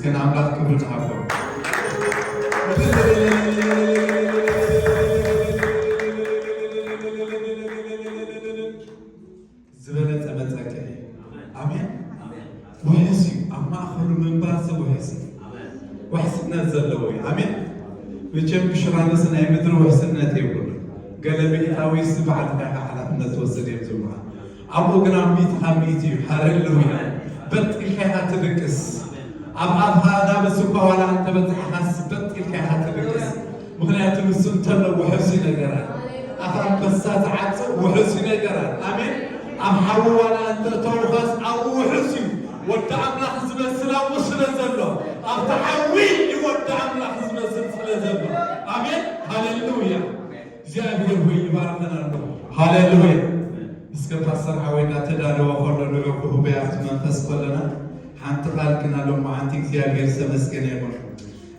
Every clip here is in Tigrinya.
ግን ኣምላኽ ክብሪ ንሃቦ። ዝበለጸ መጸከ እዩ። ኣሜን። ውሕስ እዩ። ኣብ ማእኸሉ ምንባርሲ ውሕስ እዩ። ውሕስነት ዘለዎ እዩ። ኣሜን። መቸም ኢንሹራንስ ናይ ምድሪ ውሕስነት የብሉ። ገለ ሚእታዊ ሲ ባዕልኻ ኢኻ ሓላፍነት ትወስድ እዮም ዝብሉኻ። ኣብኡ ግን ኣብ ሚእቲ ካብ ሚእቲ እዩ። ሃሌሉያ። በጥ ኢልካ ኢኻ ትድቅስ። ኣብ ኣፍካ ኣናብስ እኳ ዋላ እንተበጽሕኻስ በጥ ኢልካ ኢኻ ትድቅስ። ምኽንያቱ ንሱ እንተሎ ውሑስ እዩ ነገራት። ኣፍ ኣንበሳ ዝዓጽው ውሑስ እዩ ነገራት። ኣሜን። ኣብ ሓዊ ዋላ እንተእተውኻስ ኣብኡ ውሑስ እዩ። ወዲ ኣምላኽ ዝመስል ኣብኡ ስለ ዘሎ፣ ኣብቲ ሓዊ እዩ ወዲ ኣምላኽ ዝመስል ስለ ዘሎ። ኣሜን። ሃሌሉያ። እግዚኣብሔር ሆይ ይባርከና ኣሎ። ሃሌሉያ። እስከ ፓስተር ሓወይ እናተዳለወ ከሎ ንዑ ክህበያ እቲ መንፈስ ከለና ሓንቲ ቃል ግና ሎማዓንቲ እግዚኣብሔር ዝተመስገነ ይኹን።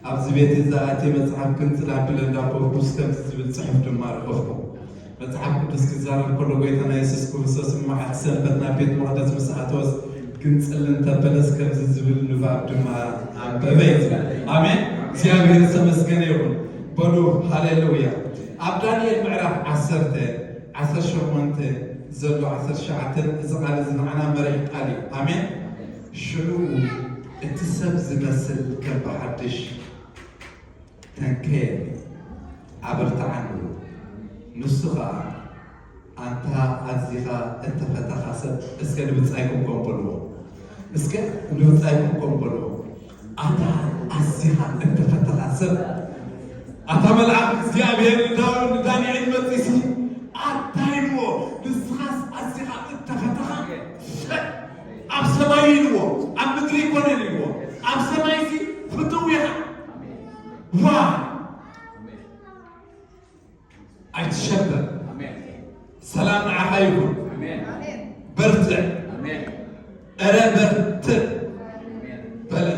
ኣብዚ ቤት እዚ ኣትየ መጽሓፍ ክንጽል ኣቢለ እንዳበርኩስ ከምዚ ዝብል ጽሑፍ ድማ ረኸብኩ። መጽሓፍ ቅዱስ ክዛረብ ከሎ ጎይታና የሱስ ክርስቶስ መዓልቲ ሰንበት ናብ ቤት መቕደስ ምስ ኣተወስ ክንጽል እንተበለስ ከምዚ ዝብል ንባብ ድማ ኣንበበ እዩ ዝብል። ኣሜን። እግዚኣብሔር ዝተመስገነ ይኹን። በሉ ሃሌሉያ። ኣብ ዳንኤል ምዕራፍ ዓሰርተ፣ ዓሰርተ ሸሞንተ ዘሎ ዓሰርተ ትሽዓተ እዚ ቃል እዚ ንዓና መሪሕ ቃል እዩ። ኣሜን። ሽዑ እቲ ሰብ ዝመስል ከም ብሓድሽ ተንከየ፣ ኣበርትዓኒ። ንሱ ኸኣ ኣንታ ኣዚኻ እተፈተኻ ሰብ፣ እስከ ንብጻይኩም ኮን በልዎ። እስከ ንብጻይኩም ኮን በልዎ። ኣታ ኣዚኻ እተፈተኻ ሰብ። ኣታ መልኣኽ እግዚኣብሔር ንዳው-፣ ንዳንኤል መጺሲ ኣታ ኢልዎ። ንስኻስ ኣዚኻ እተፈተኻ ሰብ ኣብ ሰማይ ኢልዎ፣ ኣብ ምድሪ ኣይኮነን ኢልዎ። ኣብ ሰማይሲ ፍትው ኢኻ። ዋ! ኣይትሸበር። ኣሜን። ሰላም ንዓኻ ይኹን። ኣሜን። በርትዕ። ኣሜን። እረ በርትዕ። ኣሜን። በለ።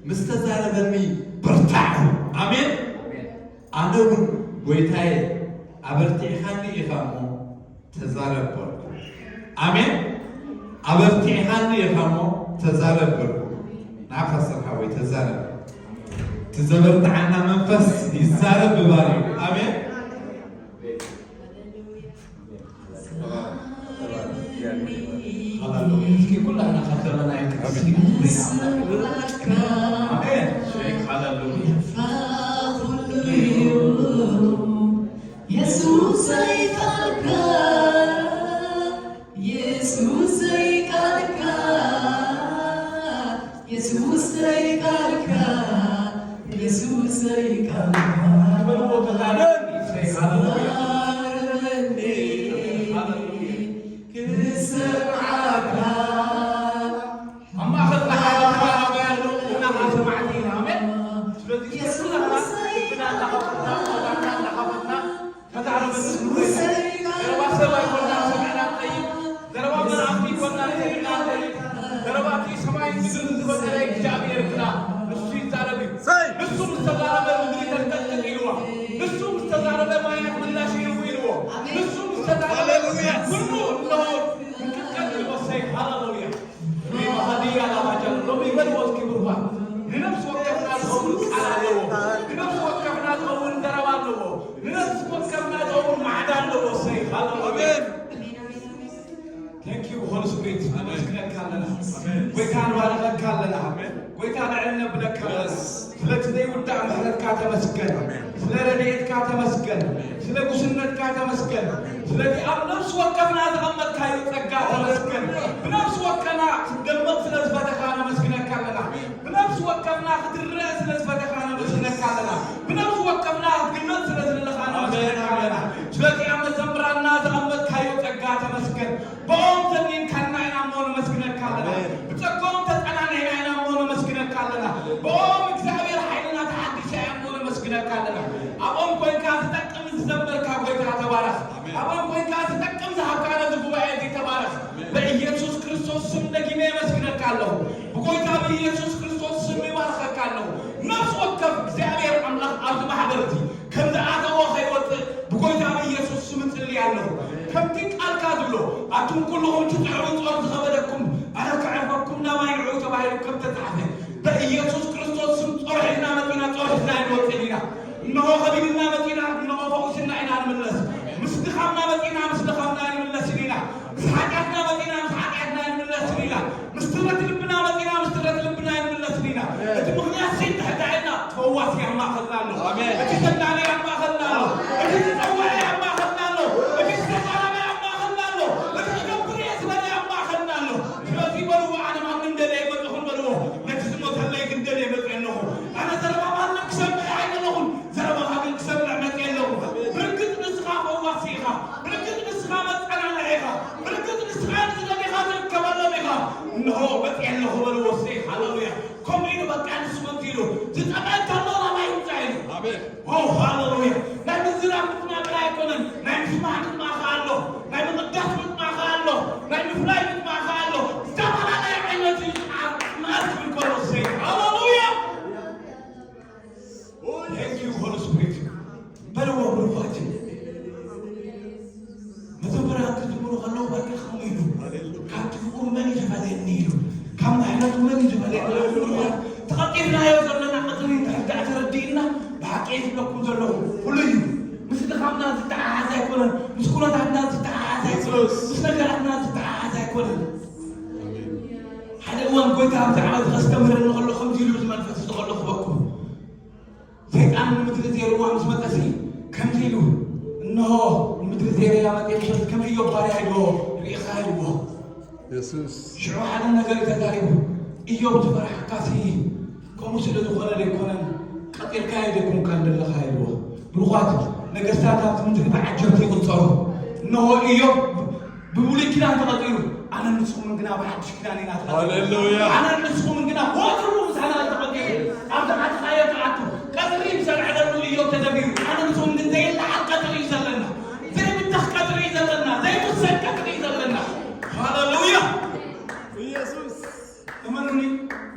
ምስ ተዛረበኒ በርታዕኩ። ኣሜን። ኣሜን። ኣነ እውን ጎይታየ ኣበርቲዕኻኒ ኢኻ እሞ ተዛረብ በልኩ። ኣሜን። ኣበርቲዕኻኒ ኢኻ እሞ ተዛረብ በልኩ። ንዓኻ ሰብ ሓወይ ተዛረብ። እቲ ዘበርትዓና መንፈስ ይዛረብ ብባህሪኡ። ኣሜን። ሃሌሉያ። እስኪ ኩላትና ካብ ዘመናዊ ቅዱስ ኣሜን። ሃሌሉያ። የሱሰይ ቃልካ፣ የሱሰይ ቃልካ፣ የሱሰይ ቃልካ፣ የሱሰይ ቃልካ። በልዎ ተዛረብ። ሃሌሉያ። ሃሌሉያ። ክሰምዓካ። ኣብ ማእኸል ተሓባባሪ ኣለዉ፣ ንሕና ኸዓ ሰማዕቲ ኢና። ኣሜን። ስለዚ ኩላትና ልብና እናኸፈትና፣ ጆሮና እናኸፈትና፣ ተዛረበኒ። ዘረባ ሰብ ኣይኮንና ሰሚዕና ንኸይድ፣ ዘረባ መላእኽቲ ኣይኮንና ሰሚዕና ንኸይድ፣ ዘረባ እቲ ሰማይን ምድርን ዝፈጠረ እግዚኣብሔር ግና ንሱ ይዛረብ እዩ። ንሱ ምስ ተዛረበ ምድሪ ተንቀጥቅጥ ኢልዋ። ንሱ ምስ ተዛረበ ማያት ምላሽ ይህቡ ኢልዎ። ንሱ ምስ ተዛረበ ሃሌሉያ። ኩሉ እንሆ ይንቀጥቀጥ ኢልዎ። እሰይ ሃሌሉያ። ሪባሃዲያ ላባጃ ሎሚ በልዎ እስኪ ብሩኻት። ንነፍሲ ወከፍና ዝኸውን ቃል ኣለዎ። ንነፍሲ ወከፍና ዝኸውን ዘረባ ኣለዎ። ንነፍሲ ወከፍና ዝኸውን ማዕዳ ኣለዎ። እሰይ ሃሌሉያ። ኣሜን። Thank you Holy Spirit፣ ነመስግነካ ኣለና። ኣሜን። ጎይታ ንባረኸካ ኣለና። ኣሜን። ጎይታ ንዕል ነብለካ ኣለና። ስለቲ ዘይውዳእ ምሕረትካ ተመስገን። ኣሜን። ስለ ረድኤትካ ተመስገን። ኣሜን። ስለ ጉስነትካ ተመስገን። ኣሜን። ስለቲ ኣብ ነፍሲ ወከፍና ዘቐመጥካዮ ጸጋ ተመስገን። ብነፍሲ ወከፍና ክትደመቕ ስለ ዝፈተኻ ነመስግነካ ኣለና። ብነፍሲ ወከፍና ክትረአ ስለ ዝፈተኻ ነመስግነካ ኣለና። ብነፍሲ ወከፍና ክትግለጽ ስለ ዘለኻ ነመስግነካ ኣለና። ስለቲ ኣብ መዘምራንና ዘቐመጥካዮ ጸጋ ተመስገን። ብኦም ተኒንካና ኢና እሞ ነመስግነካ ኣለና። ኣሜን። ብጸጋኦም ተጸናኒዕና ኢና እሞ ነመስግነካ ኣለና። ብኦም እግዚኣብሔር ሓይልና ተሓዲሳ እያ እሞ ነመስግነካ ኣለና። ኣብኦም ኮይንካ ዝጠቅም ዝዘመርካ ጎይታ ተባረኽ። ኣሜን። ኣብኦም ኮይንካ ዝጠቅም ዝሃብካ ነዚ ጉባኤ እዚ ተባረኽ። ኣሜን። በኢየሱስ ክርስቶስ ስም ደጊመ የመስግነካ ኣለኹ። ብጎይታ ብኢየሱስ ክርስቶስ ስም ይባርኸካ ኣለኹ። ነፍሲ ወከፍ እግዚኣብሔር ኣምላኽ ኣብዚ ማሕበር እዚ ከም ዝኣተዎ ከይወጽእ ብጎይታ ብኢየሱስ ስም እጽሊ ኣለኹ። ከምቲ ቃልካ ዝብሎ ኣቱም ኩልኹም ትጽዕሩ ጾር ዝኸበደኩም ኣነ ከዕርፈኩም ናባይ ንዑ ተባሂሉ ከም ተጻሕፈ በኢየሱስ እንሆ ከቢድና መጺና፣ እንሆ ፈውስና ኢና ንምለስ። ምስ ድኻምና መጺና፣ ምስ ድኻምና ንምለስ ኢና። ምስ ሓጢኣትና መጺና፣ ምስ ሓጢኣትና ንምለስ ኢና። ምስ ትረት ልብና መጺና፣ ምስ ትረት ልብና ንምለስ ኢና። እቲ ምኽንያት ሲ እንድሕዳኤና ፈዋሲ ኣብ ማእኸልና ኣሎ። ኣሜን። እቲ ሰናኒ ኣብ ማእኸልና ኣሎ። እቲ ዝጸወዐ ኣብ ማእኸልና ኣሎ። እቲ ዝተዛረበ ኣብ ማእኸልና ኣሎ። እቲ ክገብር እየ ዝበለ ኣብ ማእኸልና ኣሎ። ስለዚ በልዎ፣ ኣነ ማንም ደለ ይመጽኹም በልዎ። ነቲ ዝሞተለይ ግን ደለ ይመጽእ ኣለኹ። ኣነ ዘረባ ማንም ክሰምዕ ኣይደለኹን። ዘረባኻ ግን ክሰምዕ መጽእ ኣለኹ። ብርግጽ ንስኻ ፈዋሲ ኢኻ። ብርግጽ ንስኻ መጸናንዒ ኢኻ። ብርግጽ ንስኻ ንዝደሊኻ ትርከበሎም ኢኻ። እንሆ መጽእ ኣለኹ በልዎ። እስቲ ሃሌሉያ። ከምኡ ኢሉ በቃ ንሱ ከምዚ ኢሉ ዝጠመየካ ኣሎ ናባይ ይምጻእ ኢሉ። ኣሜን። ኦ ሃሌሉያ። ናይ ምዝራብ ግጥሚ ጥራይ ኣይኮነን። ናይ ምስማዕ ግጥሚ ከኣ ኣሎ። ናይ ምቕዳስ ግጥሚ ከኣ ኣሎ። ናይ ምፍላይ ግጥሚ ከኣ ኣሎ። ዝተፈላለየ ዓይነት እዩ። መኣዝ ክብል ከሎ እሰይ። ሃሌሉያ። Thank you, Holy Spirit. በልዎ ብሩኻት እዩ። መዘምራን ክዝምሩ ከለዉ በቃ ከምኡ ኢሉ፣ ካብቲ ፍቕሩ መን እዩ ዝበልየኒ ኢሉ፣ ካብ ምሕረቱ መን እዩ ዝበልየኒ ኢሉ። ተቐጢርናዮ ዘለና ቐጽሪ እንድሕር ደኣ ተረዲእና፣ ብሓቂ እዩ ዝብለኩም ዘለኹ፣ ፍሉይ እዩ። ምስ ድኻምና ዝተሓሓዝ ኣይኮነን፣ ምስ ኩነታትና ዝተሓሓዝ ኣይኮነን፣ ምስ ነገራትና ዝተሓሓዝ ኣይኮነን። ሓደ እዋን ጎይታ ብዛዕባ እዚ ከስተምህረኒ ከሎ ከምዚ ኢሉ እዚ መንፈስ እዚ ከሎ ክበኩም ሰይጣን ንምድሪ ዜርዋ ምስ መጸሲ ከምዚ ኢሉ፣ እንሆ ንምድሪ ዜርያ መጺኤ፣ ከምዚ ከም ኢዮብ ባርያ ኢዶ ርኢኻ ኢልዎ። የሱስ። ሽዑ ሓደ ነገር እዩ ተዛሪቡ። ኢዮብ ዝፈርሓካሲ ከምኡ ስለ ዝኾነ ዘይኮነን፣ ቀጺልካዮ ዘይኮንካን ዘለኻ ኢልዎ። ብሩኻት ነገስታት ኣብቲ ምድሪ ብዓጀብቲ ይቕጸሩ። እንሆ ኢዮብ ብብሉይ ኪዳን ተቐጺሩ፣ ኣነ ንስኹምን ግና ብሓድሽ ኪዳን ኢና ተቐጺርና። ሃሌሉያ። ኣነ ንስኹምን ግና ወትሩ ምሳና እዩ ተቐጺሩ። ኣብ ዝኣተኻዮ ትኣቱ። ቀጽሪ ዝሰግዐሉ ኢዮብ ተደቢሩ። ኣነ ንስኹም ግን ዘይለዓል ቀጽሪ እዩ ዘለና። ዘይብተኽ ቀጽሪ እዩ ዘለና። ዘይውሰድ ቀጽሪ እዩ ዘለና። ሃሌሉያ። ኢየሱስ። እመኑኒ፣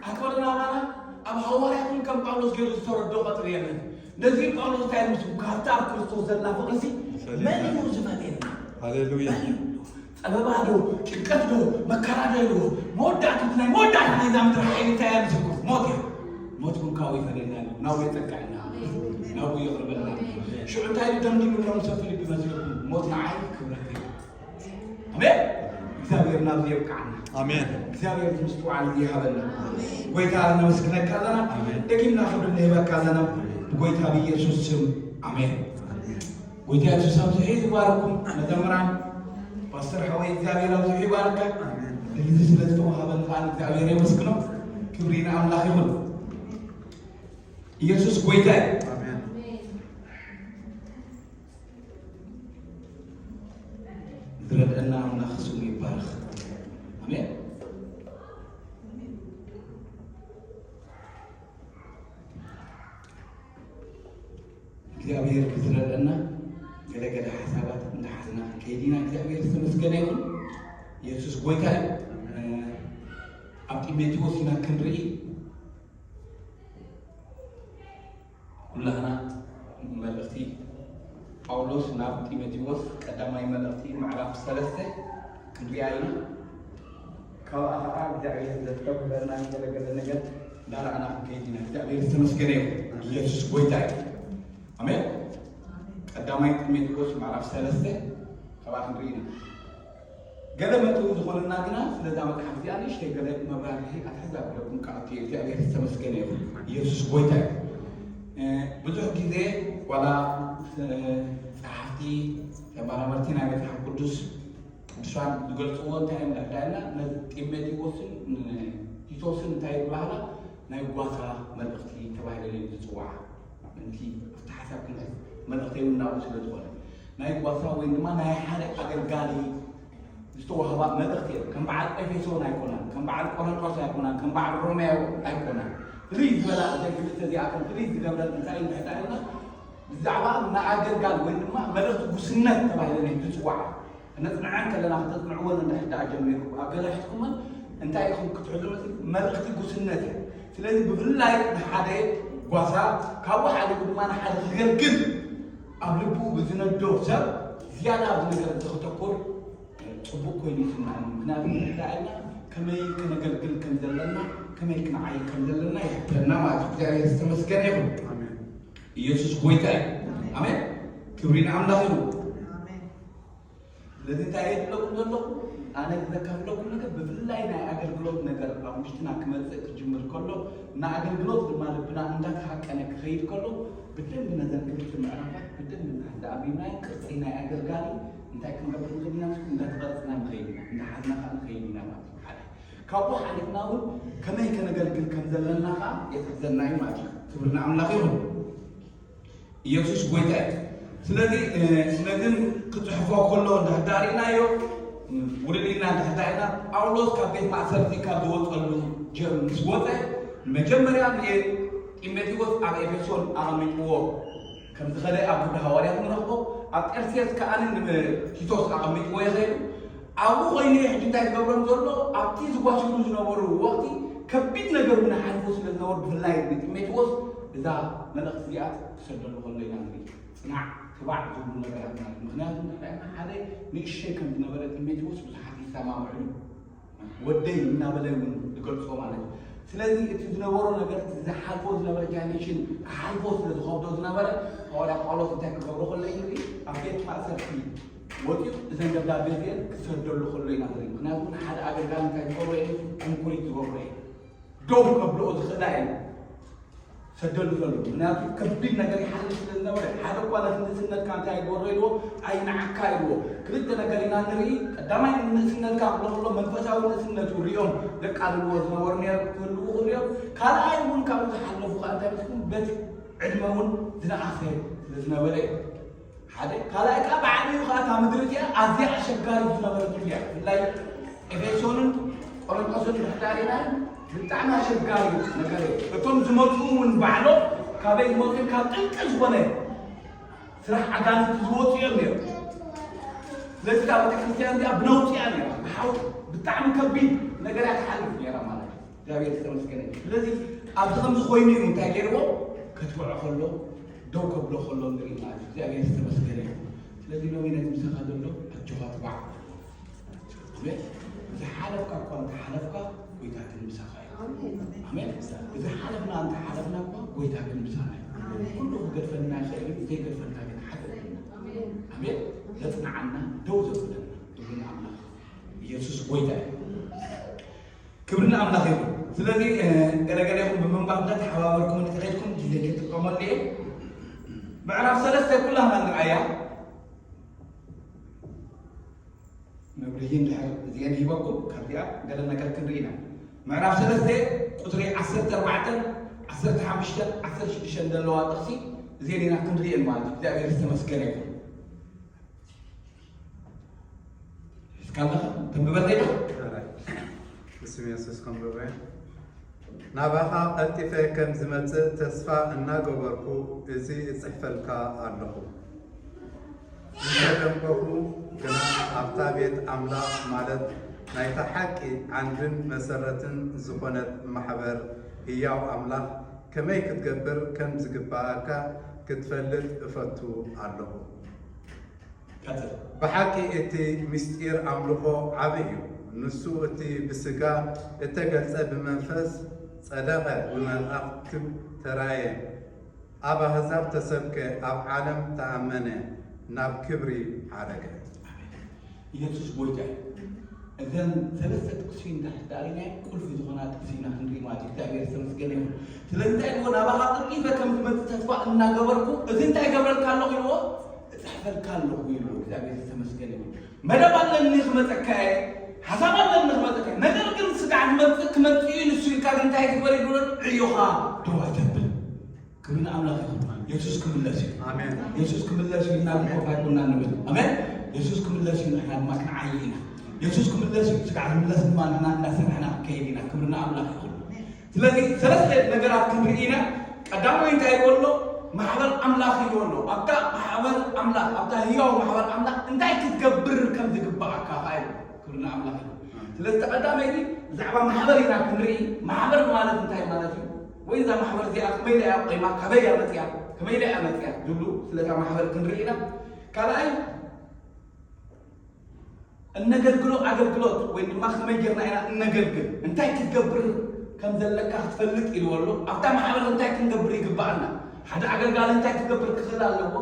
ኣይኮነን ኣባና፣ ኣብ ሃዋርያት እውን ከም ጳውሎስ ገይሩ ዝተረድኦ ቀጽሪ የለን። ነዚ ጳውሎስ እንታይ ምስ ካብታ ኣብ ክርስቶስ ዘላ ፍቕሪ ሲ መን እዩ ዝፈልየና? ሃሌሉያ። መን እዩ? ጸበባ ዶ፣ ጭንቀት ዶ፣ መከራ ዶ ይልዎ? መወዳእታ፣ ናይ መወዳእታ ናይዛ ምድሪ ሓይሊ እንታይ እያ ምስልኩም? ሞት እያ። ሞት እውን ካብኡ ይፈልየና ኣሎ። ናብኡ የጸግዐና። ናብኡ የቕርበና። ሽዑ እንታይ ኢሉ ደምዲሙ? እሎም ሰብ ፊልጲ መሲልኩም፣ ሞት ንዓይ ክብረት እዩ። ኣሜን። እግዚኣብሔር ናብዚ የብቅዓና። ኣሜን። እግዚኣብሔር እዚ ምስትውዓል እዚ ይሃበና። ኣሜን። ጎይታ ነመስግነካ ኣለና። ኣሜን። ደጊምና ክብሪ ንህበካ ኣለና። ኣሜን። ብጎይታ ብኢየሱስ ስም ኣሜን። ኣሜን። ጎይታ የሱስ ኣብዚ ሕዚ ይባርኩም። መዘምራን ፓስተር ሓወይ እግዚኣብሔር ኣብዚ ይባርካ። ኣሜን። እዚ ስለ ዝተዋሃበኒ ከዓ እግዚኣብሔር የመስግኖ። ክብሪ ንኣምላኽ ይኹን። ኢየሱስ ጎይታ እዩ። ኣሜን። ዝረድአና ኣምላኽ ስሙ ይባረኽ። ኣሜን። እግዚኣብሔር ብዝረድአና ገለገለ ሓሳባት እንዳሓዝና ከይዲና እግዚኣብሔር ዝተመስገነ ይኹን። ኢየሱስ ጎይታ እዩ። ኣብ ጢሞቴዎስ ኢና ክንርኢ ኩላህና መልእኽቲ ጳውሎስ ናብ ጢሞቴዎስ ቀዳማይ መልእኽቲ ምዕራፍ ሰለስተ ክንሪኣ ኢና። ካብኣ ኸዓ እግዚኣብሔር ዘስተምህረና ገለገለ ነገር እንዳረኣና ክንከይድ ኢና። እግዚኣብሔር ዝተመስገነ ይኹን። ኢየሱስ ጎይታ እዩ። ኣሜን። ቀዳማይ ጢሞቴዎስ ምዕራፍ ሰለስተ ካብኣ ክንርኢ ኢና። ገለ መእተዊ ዝኾነና ግና ስለዛ መጽሓፍ እዚኣ ንእሽተይ ገለ መብራህርሂ ኣትሕዛ ክብለኩም ክኣቱ እየ። እግዚኣብሔር ዝተመስገነ ይኹን። ኢየሱስ ጎይታ እዩ። እ፣ ብዙሕ ግዜ ዋላ፣ እ፣ ጸሓፍቲ፣ ተመራመርቲ ናይ መጽሓፍ ቅዱስ ቅዱሳን ዝገልጽዎ እንታይ እዮም እንዳሕዳልና ነዚ ጢሞቴዎስን ቲቶስን እንታይ ይብላህና ናይ ጓሳ መልእኽቲ ተባሂለን እዮም ዝጽዋዓ። ምእንቲ ኣብቲ ሓሳብ ክንሕዝ መልእኽተይ እውን ናብኡ ስለ ዝኾነ ናይ ጓሳ ወይ ድማ ናይ ሓደ ኣገልጋሊ ዝተዋህባ መልእኽቲ እዮም። ከም በዓል ኤፌሶን ኣይኮናን፣ ከም በዓል ቆሮንቶስ ኣይኮናን፣ ከም በዓል ሮሜ ኣይኮናን። ፍልይ ዝበላ እዘን ክልተ እዚኣተን ፍልይ ዝገብረን እንታይ እዩ እንድሕር ኢልና ብዛዕባ ንኣገልጋሊ ወይ ድማ መልእኽቲ ጉስነት ተባሂለን እዮም ዝፅዋዓ። ክነፅንዐን ከለና ክተፅንዕወን እንድሕር ደኣ ጀሚርኩም ኣብ ገዛሕትኩምን እንታይ ኢኹም ክትሕዙ መፅእ መልእኽቲ ጉስነት እዩ። ስለዚ ብፍላይ ንሓደ ጓሳ ካብኡ ሓሊፉ ድማ ንሓደ ክገልግል ኣብ ልቡ ብዝነዶ ሰብ ዝያዳ ኣብዚ ነገር እዚ ክተኩር ፅቡቅ ኮይኑ ይስምዐኒ። ምክንያቱ ንሕዳ ኢልና ከመይ ከነገልግል ከም ዘለና ከመይ ክንዓይ ከም ዘለና ይሕብረና ማለት እዩ። እግዚኣብሔር ዝተመስገነ ይኹን። ኣሜን። ኢየሱስ ጎይታ እዩ። ኣሜን። ክብሪ ንኣምላኽ ይኹን። ስለዚ እንታይ የድለኩም ዘለኹ? ኣነ ዘካፍለኩም ነገር ብፍላይ ናይ ኣገልግሎት ነገር ኣብ ውሽጥና ክመፅእ ክጅምር ከሎ፣ ንኣገልግሎት ድማ ልብና እንዳተሃቀነ ክኸይድ ከሎ፣ ብደንብ ነዘን ክልተ ምዕራፋት ብደንብ እንዳኣሚናይ ቅርፂ ናይ ኣገልጋሊ እንታይ ክንገብር ንኽእል ኢና? እንዳተቐርፅና ንኸይድ ኢና፣ እንዳሓዝና ከዓ ንኸይድ ኢና ማለት እዩ። ሓደ ካብኡ ሓሊፍና እውን ከመይ ከነገልግል ከም ዘለና ከዓ የትሕዘና እዩ ማለት እዩ። ክብሪ ንኣምላኽ ይኹን። ኢየሱስ ጎይታ እዩ። ስለዚ ነግን ክፅሕፎ ከሎ እንዳዳሪናዮ ውልድና እንዳዳሪና ጳውሎስ ካብ ቤት ማእሰርቲ ካብ ዝወፀሉ ጀም ምስ ወፀ መጀመርያ ንጢሞቴዎስ ኣብ ኤፌሶን ኣቐሚጥዎ ከም ዝኸደ ኣብ ግብሪ ሃዋርያት ንረኽቦ። ኣብ ጤርሴስ ከኣ ንቲቶስ ኣቐሚጥዎ ይኸይዱ። ኣብኡ ኮይኑ ሕጂ እንታይ ዝገብሮም ዘሎ ኣብቲ ዝጓስሉ ዝነበሩ ወቅቲ ከቢድ ነገር እውን ሓልፎ ስለ ዝነበሩ ብፍላይ ንጢሞቴዎስ እዛ መልእክቲ እዚኣ ክሰደሉ ከሎ ኢና ንርኢ። ፅናዕ ትባዕ ዝብሉ ነገራት ማለት ምክንያቱ ንሕና ሓደ ንእሸይ ከም ዝነበረ ጢሞቴዎስ ብዙሓት ይሰማምዕሉ ወደይ እናበለ እውን ዝገልፆ ማለት እዩ። ስለዚ እቲ ዝነበሮ ነገር እቲ ዝሓልፎ ዝነበረ ጃኔሽን ክሓልፎ ስለ ዝኸብዶ ዝነበረ ሃዋርያ ጳውሎስ እንታይ ክገብሮ ከሎ ንርኢ ኣብ ቤት ማእሰርቲ ወፂኡ እዘን ደብዳቤ እዚአን ክሰደሉ ከሎ ኢና ንርኢ። ምክንያቱ ንሓደ ኣገልጋሊ እንታይ ዝገብሮ እዩ? እንኩሪት ዝገብሮ እዩ። ደው ከብልኦ ዝኽእላ እዩ ሰደሉ ዘሎ። ምክንያቱ ከቢድ ነገር ይሓልፍ ስለ ዝነበረ ሓደ እኳ ነቲ ንእስነትካ እንታይ ይግበሮ ኢልዎ ኣይንዓካ ኢልዎ። ክልተ ነገር ኢና ንርኢ። ቀዳማይ ንእስነትካ ክብሎ ከሎ መንፈሳዊ ንእስነቱ ሪኦም ዘቃልልዎ ዝነበሩ ነሩ ክህልዉ ክሪኦም። ካልኣይ እውን ካብኡ ዝሓለፉ ከዓ እንታይ ምስኩም በቲ ዕድመ እውን ዝነኣሰ ስለ ዝነበረ እዩ። ሓደ ካልኣይ ከዓ ብዓቢኡ ከዓ እታ ምድሪ እዚኣ ኣዝያ ኣሸጋሪት ዝነበረት እያ። ብፍላይ ኤፌሶንን ቆሮንቶስን ድሕዳሪና ብጣዕሚ ኣሸጋሪ ነገር እዩ። እቶም ዝመፁ እውን ባዕሎም ካበይ ዝመፁ ካብ ጥልቂ ዝኾነ ስራሕ ኣጋንንቲ ዝወፁ እዮም ነይሩ። ስለዚ እታ ቤተክርስትያን እዚኣ ብነውፂ እያ ነይራ። ብሓው ብጣዕሚ ከቢድ ነገር እያ ትሓልፍ ነይራ ማለት እዩ። እግዚኣብሔር ዝተመስገነ እዩ። ስለዚ ኣብዚ ከምዚ ኮይኑ እዩ እንታይ ገይርዎ ከትብዖ ከሎ ደው ከብሎ ከሎ ንርኢ ማለት እዩ። እግዚኣብሔር ዝተመስገነ እዩ። ስለዚ ሎሚ ነቲ ምሳኻ ዘሎ ኣጆኻ ትባዕ። ኣሜን። ዝሓለፍካ እኳ እንተሓለፍካ ጎይታ ግን ምሳኻ እዩ። ኣሜን። ዝሓለፍና እንተሓለፍና እኳ ጎይታ ግን ምሳና እዩ። ኩሉ ክገድፈና ይኽእል እዩ፣ ዘይገድፈና ግን ሓደ እዩ። ኣሜን። ዘጽንዓና ደው ዘብለና ክብሪ ንኣምላኽ። ኢየሱስ ጎይታ እዩ። ክብሪ ንኣምላኽ ይኹን። ስለዚ ገለገለ ይኹን ብምንባብ እንዳተሓባበርኩም እንተኸይድኩም ግዜ ክጥቀመሉ እየ። ምዕራፍ ሰለስተ ኩላና ንርኣያ። መብርሂ እንድሕር እዚአን ሂበኩም ካብዚኣ ገለ ነገር ክንርኢ ኢና። ምዕራፍ ሰለስተ ቁፅሪ ዓሰርተ ኣርባዕተን ዓሰርተ ሓሙሽተን ዓሰርተ ሽዱሽተን ዘለዋ ጥቕሲ እዚአን ኢና ክንርእየን ማለት እዩ። እግዚኣብሔር ዝተመስገነ ይኹን። እስካለኸ ተንብበለይ ዶ? ብስም የሱስ ከንብበ። ናባኻ ቀልጢፈ ከም ዝመጽእ ተስፋ እናገበርኩ እዚ እጽሕፈልካ ኣለኹ። እንተደንበኹ ግና ኣብታ ቤት ኣምላኽ ማለት ናይታ ሓቂ ዓንድን መሰረትን ዝኾነት ማሕበር ህያው ኣምላኽ ከመይ ክትገብር ከም ዝግባኣካ ክትፈልጥ እፈቱ ኣለኹ። ቀጽል። ብሓቂ እቲ ምስጢር ኣምልኾ ዓቢ እዩ። ንሱ እቲ ብስጋ እተገልጸ ብመንፈስ ጸደቐ፣ ብመላእኽቲ ተራየ፣ ኣብ ኣህዛብ ተሰብከ፣ ኣብ ዓለም ተኣመነ፣ ናብ ክብሪ ዓረገ። ኢየሱስ ጎይታ እዩ። እዘን ሰለስተ ጥቅሲ እንዳሕዳሪና ቁልፊ ዝኾና ጥቅሲ ኢና ክንርኢ ማለት እዩ። እግዚኣብሔር ዝተመስገነ ይሁን። ስለዚ እንታይ ይብልዎ? ናባኻ ቀልጢፈ ከም ዝመጽእ ተስፋ እናገበርኩ እዚ እንታይ ይገብረልካ ኣለኹ ኢልዎ? እጽሕፈልካ ኣለኹ ኢልዎ። እግዚኣብሔር ዝተመስገነ ይሁን። መደብ ኣለኒ ክመጸካ እየ፣ ሓሳብ ኣለኒ ክመጸካ እየ። ነገር ግን ስጋዕ ክመጽእ ክመጽእ እዩ ንሱ ኢልካ ግን እንታይ ክትበል ይብሎ? ዕዮኻ ደው ኣይተብል። ክብሪ ንኣምላኽ ይኹን። የሱስ ክምለስ እዩ። ኣሜን። የሱስ ክምለስ እዩ እና ንኮፍ ኣይኮና ንብል። ኣሜን። የሱስ ክምለስ እዩ ንሕና ድማ ክንዓይ ኢና። የሱስ ክምለስ እዩ። ስጋዕ ዝምለስ ድማ ንሕና እንዳሰርሕና ክንከይድ ኢና። ክብሪ ንኣምላኽ ይኹን። ስለዚ ሰለስተ ነገራት ክንርኢ ኢና። ቀዳማይ እንታይ ይብሎ? ማሕበር ኣምላኽ ይብሎ። ኣብታ ማሕበር ኣምላኽ፣ ኣብታ ህያው ማሕበር ኣምላኽ እንታይ ክትገብር ከም ዝግባኣካ ኸኣ ይብሎ። ክብሪ ንኣምላኽ ይኹን። ስለዚ ቀዳመይቲ ብዛዕባ ማሕበር ኢና ክንርኢ። ማሕበር ማለት እንታይ ማለት እዩ? ወይ እዛ ማሕበር እዚኣ ከመይ ኢላ እያ ቆይማ፣ ካበይ እያ መፅያ፣ ከመይ ኢላ እያ መፅያ ዝብሉ ስለታ ማሕበር ክንርኢ ኢና። ካልኣይ እነገልግሎ ኣገልግሎት ወይ ድማ ከመይ ጌርና ኢና እነገልግል፣ እንታይ ክትገብር ከም ዘለካ ክትፈልጥ ኢልዎ ኣሎ። ኣብታ ማሕበር እንታይ ክንገብር ይግባእ? በዓልና ሓደ ኣገልጋሊ እንታይ ክገብር ክኽእል ኣለዎ?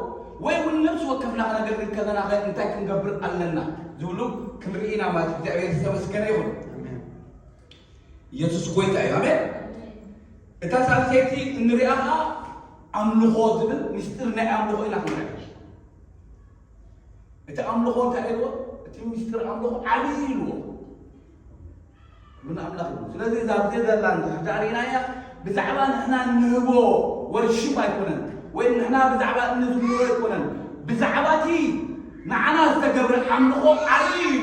ወይ እውን ነፍሲ ወከፍና ክነገልግል ከለና ኸ እንታይ ክንገብር ኣለና? ዝብሉ ክንርኢ ኢና ማለት እዩ። እግዚኣብሔር ዝተመስገነ ይኹን። ኢየሱስ ጎይታ እዩ። ኣሜን። እታ ሳልሰይቲ እንሪኣ ኸዓ ኣምልኾ ዝብል ምስጢር ናይ ኣምልኾ ኢና ክንርኢ። እቲ ኣምልኾ እንታይ ኢልዎ? እቲ ምስጢር ኣምልኾ ዓብዪ ኢልዎ። ክብሪ ንኣምላኽ ይኹን። ስለዚ እዛ ኣብዚ ዘላ እንድሕር ዳሪናያ ብዛዕባ ንሕና እንህቦ ወርሺፕ ኣይኮነን፣ ወይ ንሕና ብዛዕባ እንዝምሮ ኣይኮነን። ብዛዕባ እቲ ንዓና ዝተገብረ ኣምልኾ ዓብዪ እዩ።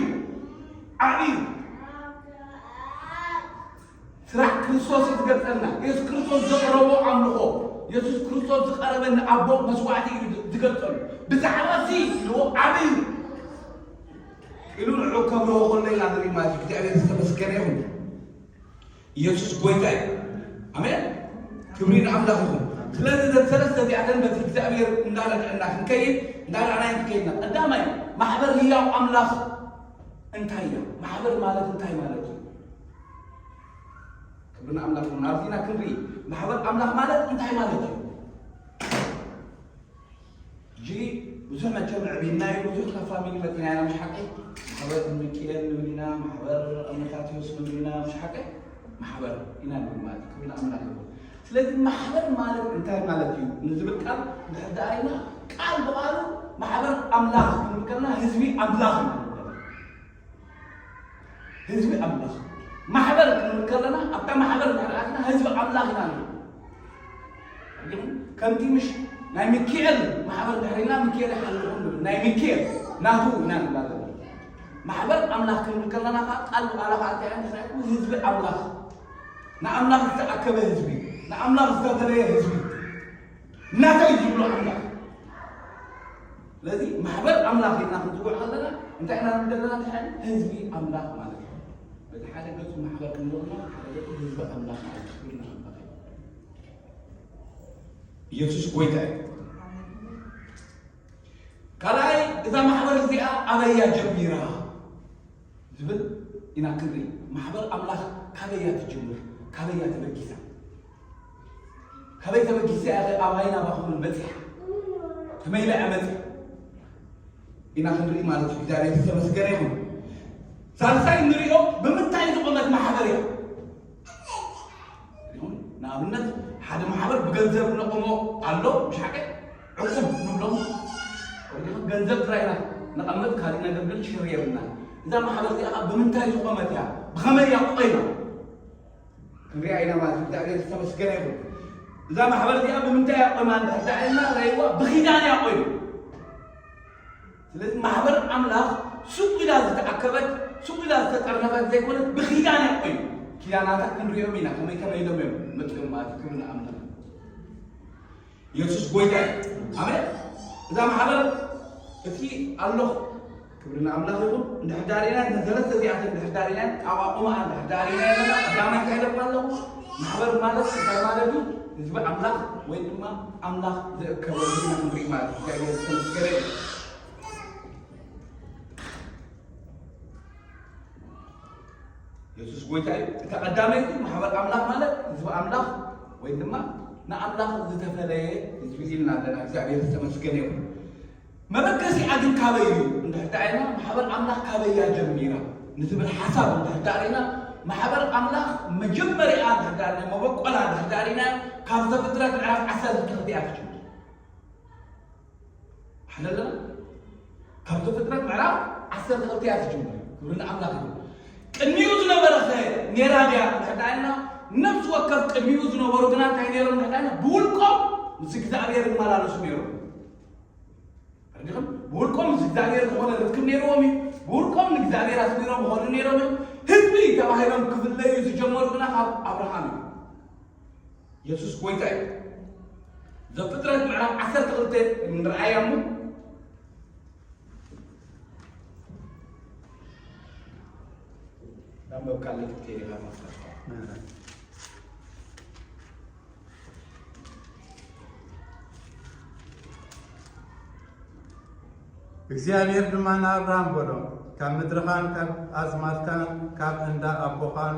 ዓብዪ እዩ። ስራሕ ክርስቶስ እዩ ዝገልጸልና። የሱስ ክርስቶስ ዘቕረቦ ኣምልኾ፣ የሱስ ክርስቶስ ዝቐረበ ንኣቦ መስዋዕቲ እዩ ዝገልጸሉ። ብዛዕባ እዚ ኢልዎ ዓብዪ እዩ ኢሉ ንዕኡ ከብርሆ ከሎ ኢና ንርኢ ማለት እዩ። እግዚኣብሔር ዝተመስገነ ይኹን። ኢየሱስ ጎይታ እዩ። ኣሜን። ክብሪ ንኣምላኽ ይኹን። ስለዚ እዘን ሰለስተ እዚኣተን በቲ እግዚኣብሔር እንዳረድአና ክንከይድ፣ እንዳረኣናይ ክንከይድና። ቀዳማይ፣ ማሕበር ህያው ኣምላኽ እንታይ እያ? ማሕበር ማለት እንታይ ማለት እዩ? ክብሪ ንኣምላኽ ይኹን። ኣብዚና ክንርኢ፣ ማሕበር ኣምላኽ ማለት እንታይ ማለት እዩ? ሕጂ ብዙሕ መቸም ዕብይና እዩ፣ ብዙሕ ካብ ፋሚሊ መፂና ኢና፣ ምሽ ሓቂ? ማሕበር ሚኪኤል ንብል ኢና፣ ማሕበር ኣመታቴዎስ ንብል ኢና፣ ምሽ ሓቂ? ማሕበር ኢና ንብል ማለት እዩ። ክብሪ ንኣምላኽ ይኹን። ስለዚ ማሕበር ማለት እንታይ ማለት እዩ ንዝብል ቃል እንድሕር ደኣ ኢልና፣ ቃል ብቓሉ ማሕበር ኣምላኽ ክንብል ከለና ህዝቢ ኣምላኽ እዩ ማለት እዩ። ህዝቢ ኣምላኽ። ማሕበር ክንብል ከለና፣ ኣብታ ማሕበር እንድሕር ኣቲና ህዝቢ ኣምላኽ ኢና ንብል። ግን ከምቲ ምሽ ናይ ሚኪኤል ማሕበር እንድሕር ኢልና፣ ሚኪኤል ይሓልኹም ንብል። ናይ ሚኪኤል ናቱ ኢና ንብል ኣለና። ማሕበር ኣምላኽ ክንብል ከለና፣ ከዓ ቃል ብቓላ ከዓ እንታይ ኢና ንሕና ህዝቢ ኣምላኽ። ንኣምላኽ ዝተኣከበ ህዝቢ፣ ንኣምላኽ ዝተፈለየ ህዝቢ። ናተይ ዝብሎ ኣምላኽ። ስለዚ ማሕበር ኣምላኽ ኢልና ክንፅውዕ ከለና እንታይ ኢና ንብል ዘለና? ድሓን ህዝቢ ኣምላኽ ማለት እዩ። በቲ ሓደ ገፁ ማሕበር ክንብሎ ከለና፣ በቲ ሓደ ገፁ ህዝቢ ኣምላኽ ማለት እዩ። ክብሪ ንኣምላኽ እዩ። ኢየሱስ ጎይታ እዩ። ካልኣይ፣ እዛ ማሕበር እዚኣ ኣበይ እያ ጀሚራ? ዝብል ኢና ክንርኢ። ማሕበር ኣምላኽ ካበይ እያ ትጅምር? ካበይ እያ ተበጊሳ? ካበይ ተበጊሳ እያ ኸ ኣባይ ናባኹምን በፂሓ? ከመይ ኢላ እያ መፂኣ? ኢና ክንርኢ ማለት እዩ። እግዚኣብሔር ዝተመስገነ ይኹን። ሳልሳይ እንሪኦ ብምንታይ ዝቖመት ማሕበር እያ? ይኹን፣ ንኣብነት ሓደ ማሕበር ብገንዘብ ነቆሞ ኣሎ፣ ምሽ ሓቂ? ዕቁብ ንብሎም። ገንዘብ ጥራይ ኢና ነቐምጥ፣ ካሊእ ነገር ግን ሽር የብልና። እዛ ማሕበር እዚኣ ኸዓ ብምንታይ ዝቖመት እያ? ብኸመይ እያ ቆይማ? ክንሪኣ ኢና ማለት እዩ። እግዚኣብሔር ዝተመስገነ ይኹን። እዛ ማሕበር እዚኣ ብምንታይ እያ ቆይማ እንድሕር ደኣ ኢልና፣ ረእይዋ ብኺዳን እያ ቆይማ። ስለዚ ማሕበር ኣምላኽ ሱቕ ኢላ ዝተኣከበት፣ ሱቕ ኢላ ዝተጠርነፈት ዘይኮነት፣ ብኺዳን እያ ቆይማ። ኪዳናታ ክንሪኦም ኢና፣ ከመይ ከመይ ኢሎም እዮም መፂኦም ማለት እዩ። ክብሪ ንኣምላኽ። የሱስ ጎይታ እዩ። ኣሜን። እዛ ማሕበር እቲ ኣሎ፣ ክብሪ ንኣምላኽ ይኹን። እንድሕር ዳሪና፣ ነዘን ሰለስተ እዚኣተን እንድሕር ዳሪና፣ ኣቋቑማኣ እንድሕር ዳሪና ኣለና፣ ቀዳማይ እንታይ ኢለኩም ኣለኹ? ማሕበር ማለት እንታይ ማለት እዩ? ህዝቢ ኣምላኽ ወይ ድማ ኣምላኽ ዝእከበሉ ኢና ክንርኢ ማለት እዩ። እግዚኣብሔር ዝተመስገነ ይሁን። የሱስ ጎይታ እዩ። እታ ቀዳመይቲ ማሕበር ኣምላኽ ማለት ህዝቢ ኣምላኽ ወይ ድማ ንኣምላኽ ዝተፈለየ ህዝቢ ኢልና ኣለና። እግዚኣብሔር ዝተመስገነ ይኹን። መበገሲኣ ግን ካበይ እዩ? እንድሕር ደኣ ኢልና ማሕበር ኣምላኽ ካበይ እያ ጀሚራ ንዝብል ሓሳብ እንድሕር ደኣ ርኢና፣ ማሕበር ኣምላኽ መጀመሪያ እንድሕር ደኣ ርኢና፣ መበቆላ እንድሕር ደኣ ርኢና፣ ካብ ዘፍጥረት ምዕራፍ ዓሰርተ ክልተ እያ ትጅምር። ሓለለና? ካብ ዘፍጥረት ምዕራፍ ዓሰርተ ክልተ እያ ትጅምር። ክብሪ ንኣምላኽ ይኹን። ቅድሚኡ ዝነበረ ኸ ኔራ ድያ እንድሕር ደኣ ኢልና፣ ነፍሲ ወከፍ ቅድሚኡ ዝነበሩ ግና እንታይ ነይሮም እንድሕር ደኣ ኢልና፣ ብውልቆም ምስ እግዚኣብሔር ይመላለሱ ነይሮም። ተረዲእኩም? ብውልቆም ምስ እግዚኣብሔር ዝኾነ ርክብ ነይርዎም እዩ። ብውልቆም ንእግዚኣብሔር ኣስሚሮም ይኾኑ ነይሮም እዮም። ህዝቢ ተባሂሎም ክፍለዩ ዝጀመሩ ግና ካብ ኣብርሃም እዩ። የሱስ ጎይታ እዩ። ዘፍጥረት ምዕራፍ ዓሰርተ ክልተ ንርኣያ እሞ፣ ናብ መብቃል ልክት ከይድና ማስተር። እግዚኣብሔር ድማ ንኣብርሃም በሎ፣ ካብ ምድርኻን ካብ ኣዝማድካን ካብ እንዳ ኣቦኻን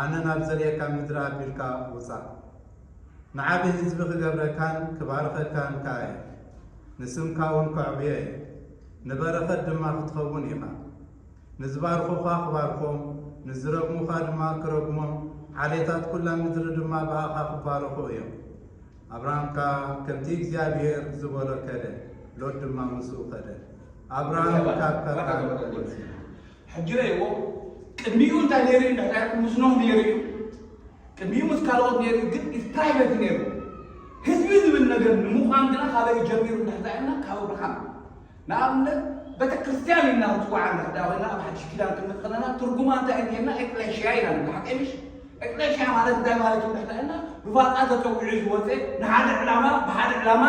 ኣነ ናብ ዘርእየካ ምድሪ ኣቢልካ ውጻእ። ንዓቢ ህዝቢ ክገብረካን ክባርኸካን ከኣ እየ። ንስምካ እውን ከዕብዮ እየ፣ ንበረኸት ድማ ክትኸውን ኢኻ። ንዝባርኹኻ ክባርኾም፣ ንዝረግሙኻ ድማ ክረግሞም፣ ዓሌታት ኩላ ምድሪ ድማ ብኣኻ ክባረኹ እዮም። ኣብርሃም ከኣ ከምቲ እግዚኣብሄር ዝበሎ ከደ፣ ሎጥ ድማ ምስኡ ከደ። ኣብርሃም ካብ ካራን ወጸ። ሕጂ ረእይዎ፣ ቅድሚኡ እንታይ ነይሩ እዩ? እንድሕር ምስ ኖህ ነይሩ እዩ። ቅድሚኡ ምስ ካልኦት ነይሩ እዩ፣ ግን ኢት ፕራይቬት ነይሩ። ህዝቢ ዝብል ነገር ንምዃን ግና ካበይ ጀሚሩ እንድሕር ኢልና፣ ካብ ኣብርሃም። ንኣብነት፣ ቤተ ክርስቲያን ኢልና ክንጽውዓ እንድሕር ኮይና፣ ኣብ ሓድሽ ኪዳን ክንመጽእ ከለና፣ ትርጉማ እንታይ እዩ ኢልና፣ ኤክሌሽያ ኢና ንብል፣ ሓቀይ ምሽ? ኤክሌሽያ ማለት እንታይ ማለት እዩ እንድሕር ኢልና፣ ብፋጻ ተጸዊዑ ዝወጸ፣ ንሓደ ዕላማ፣ ብሓደ ዕላማ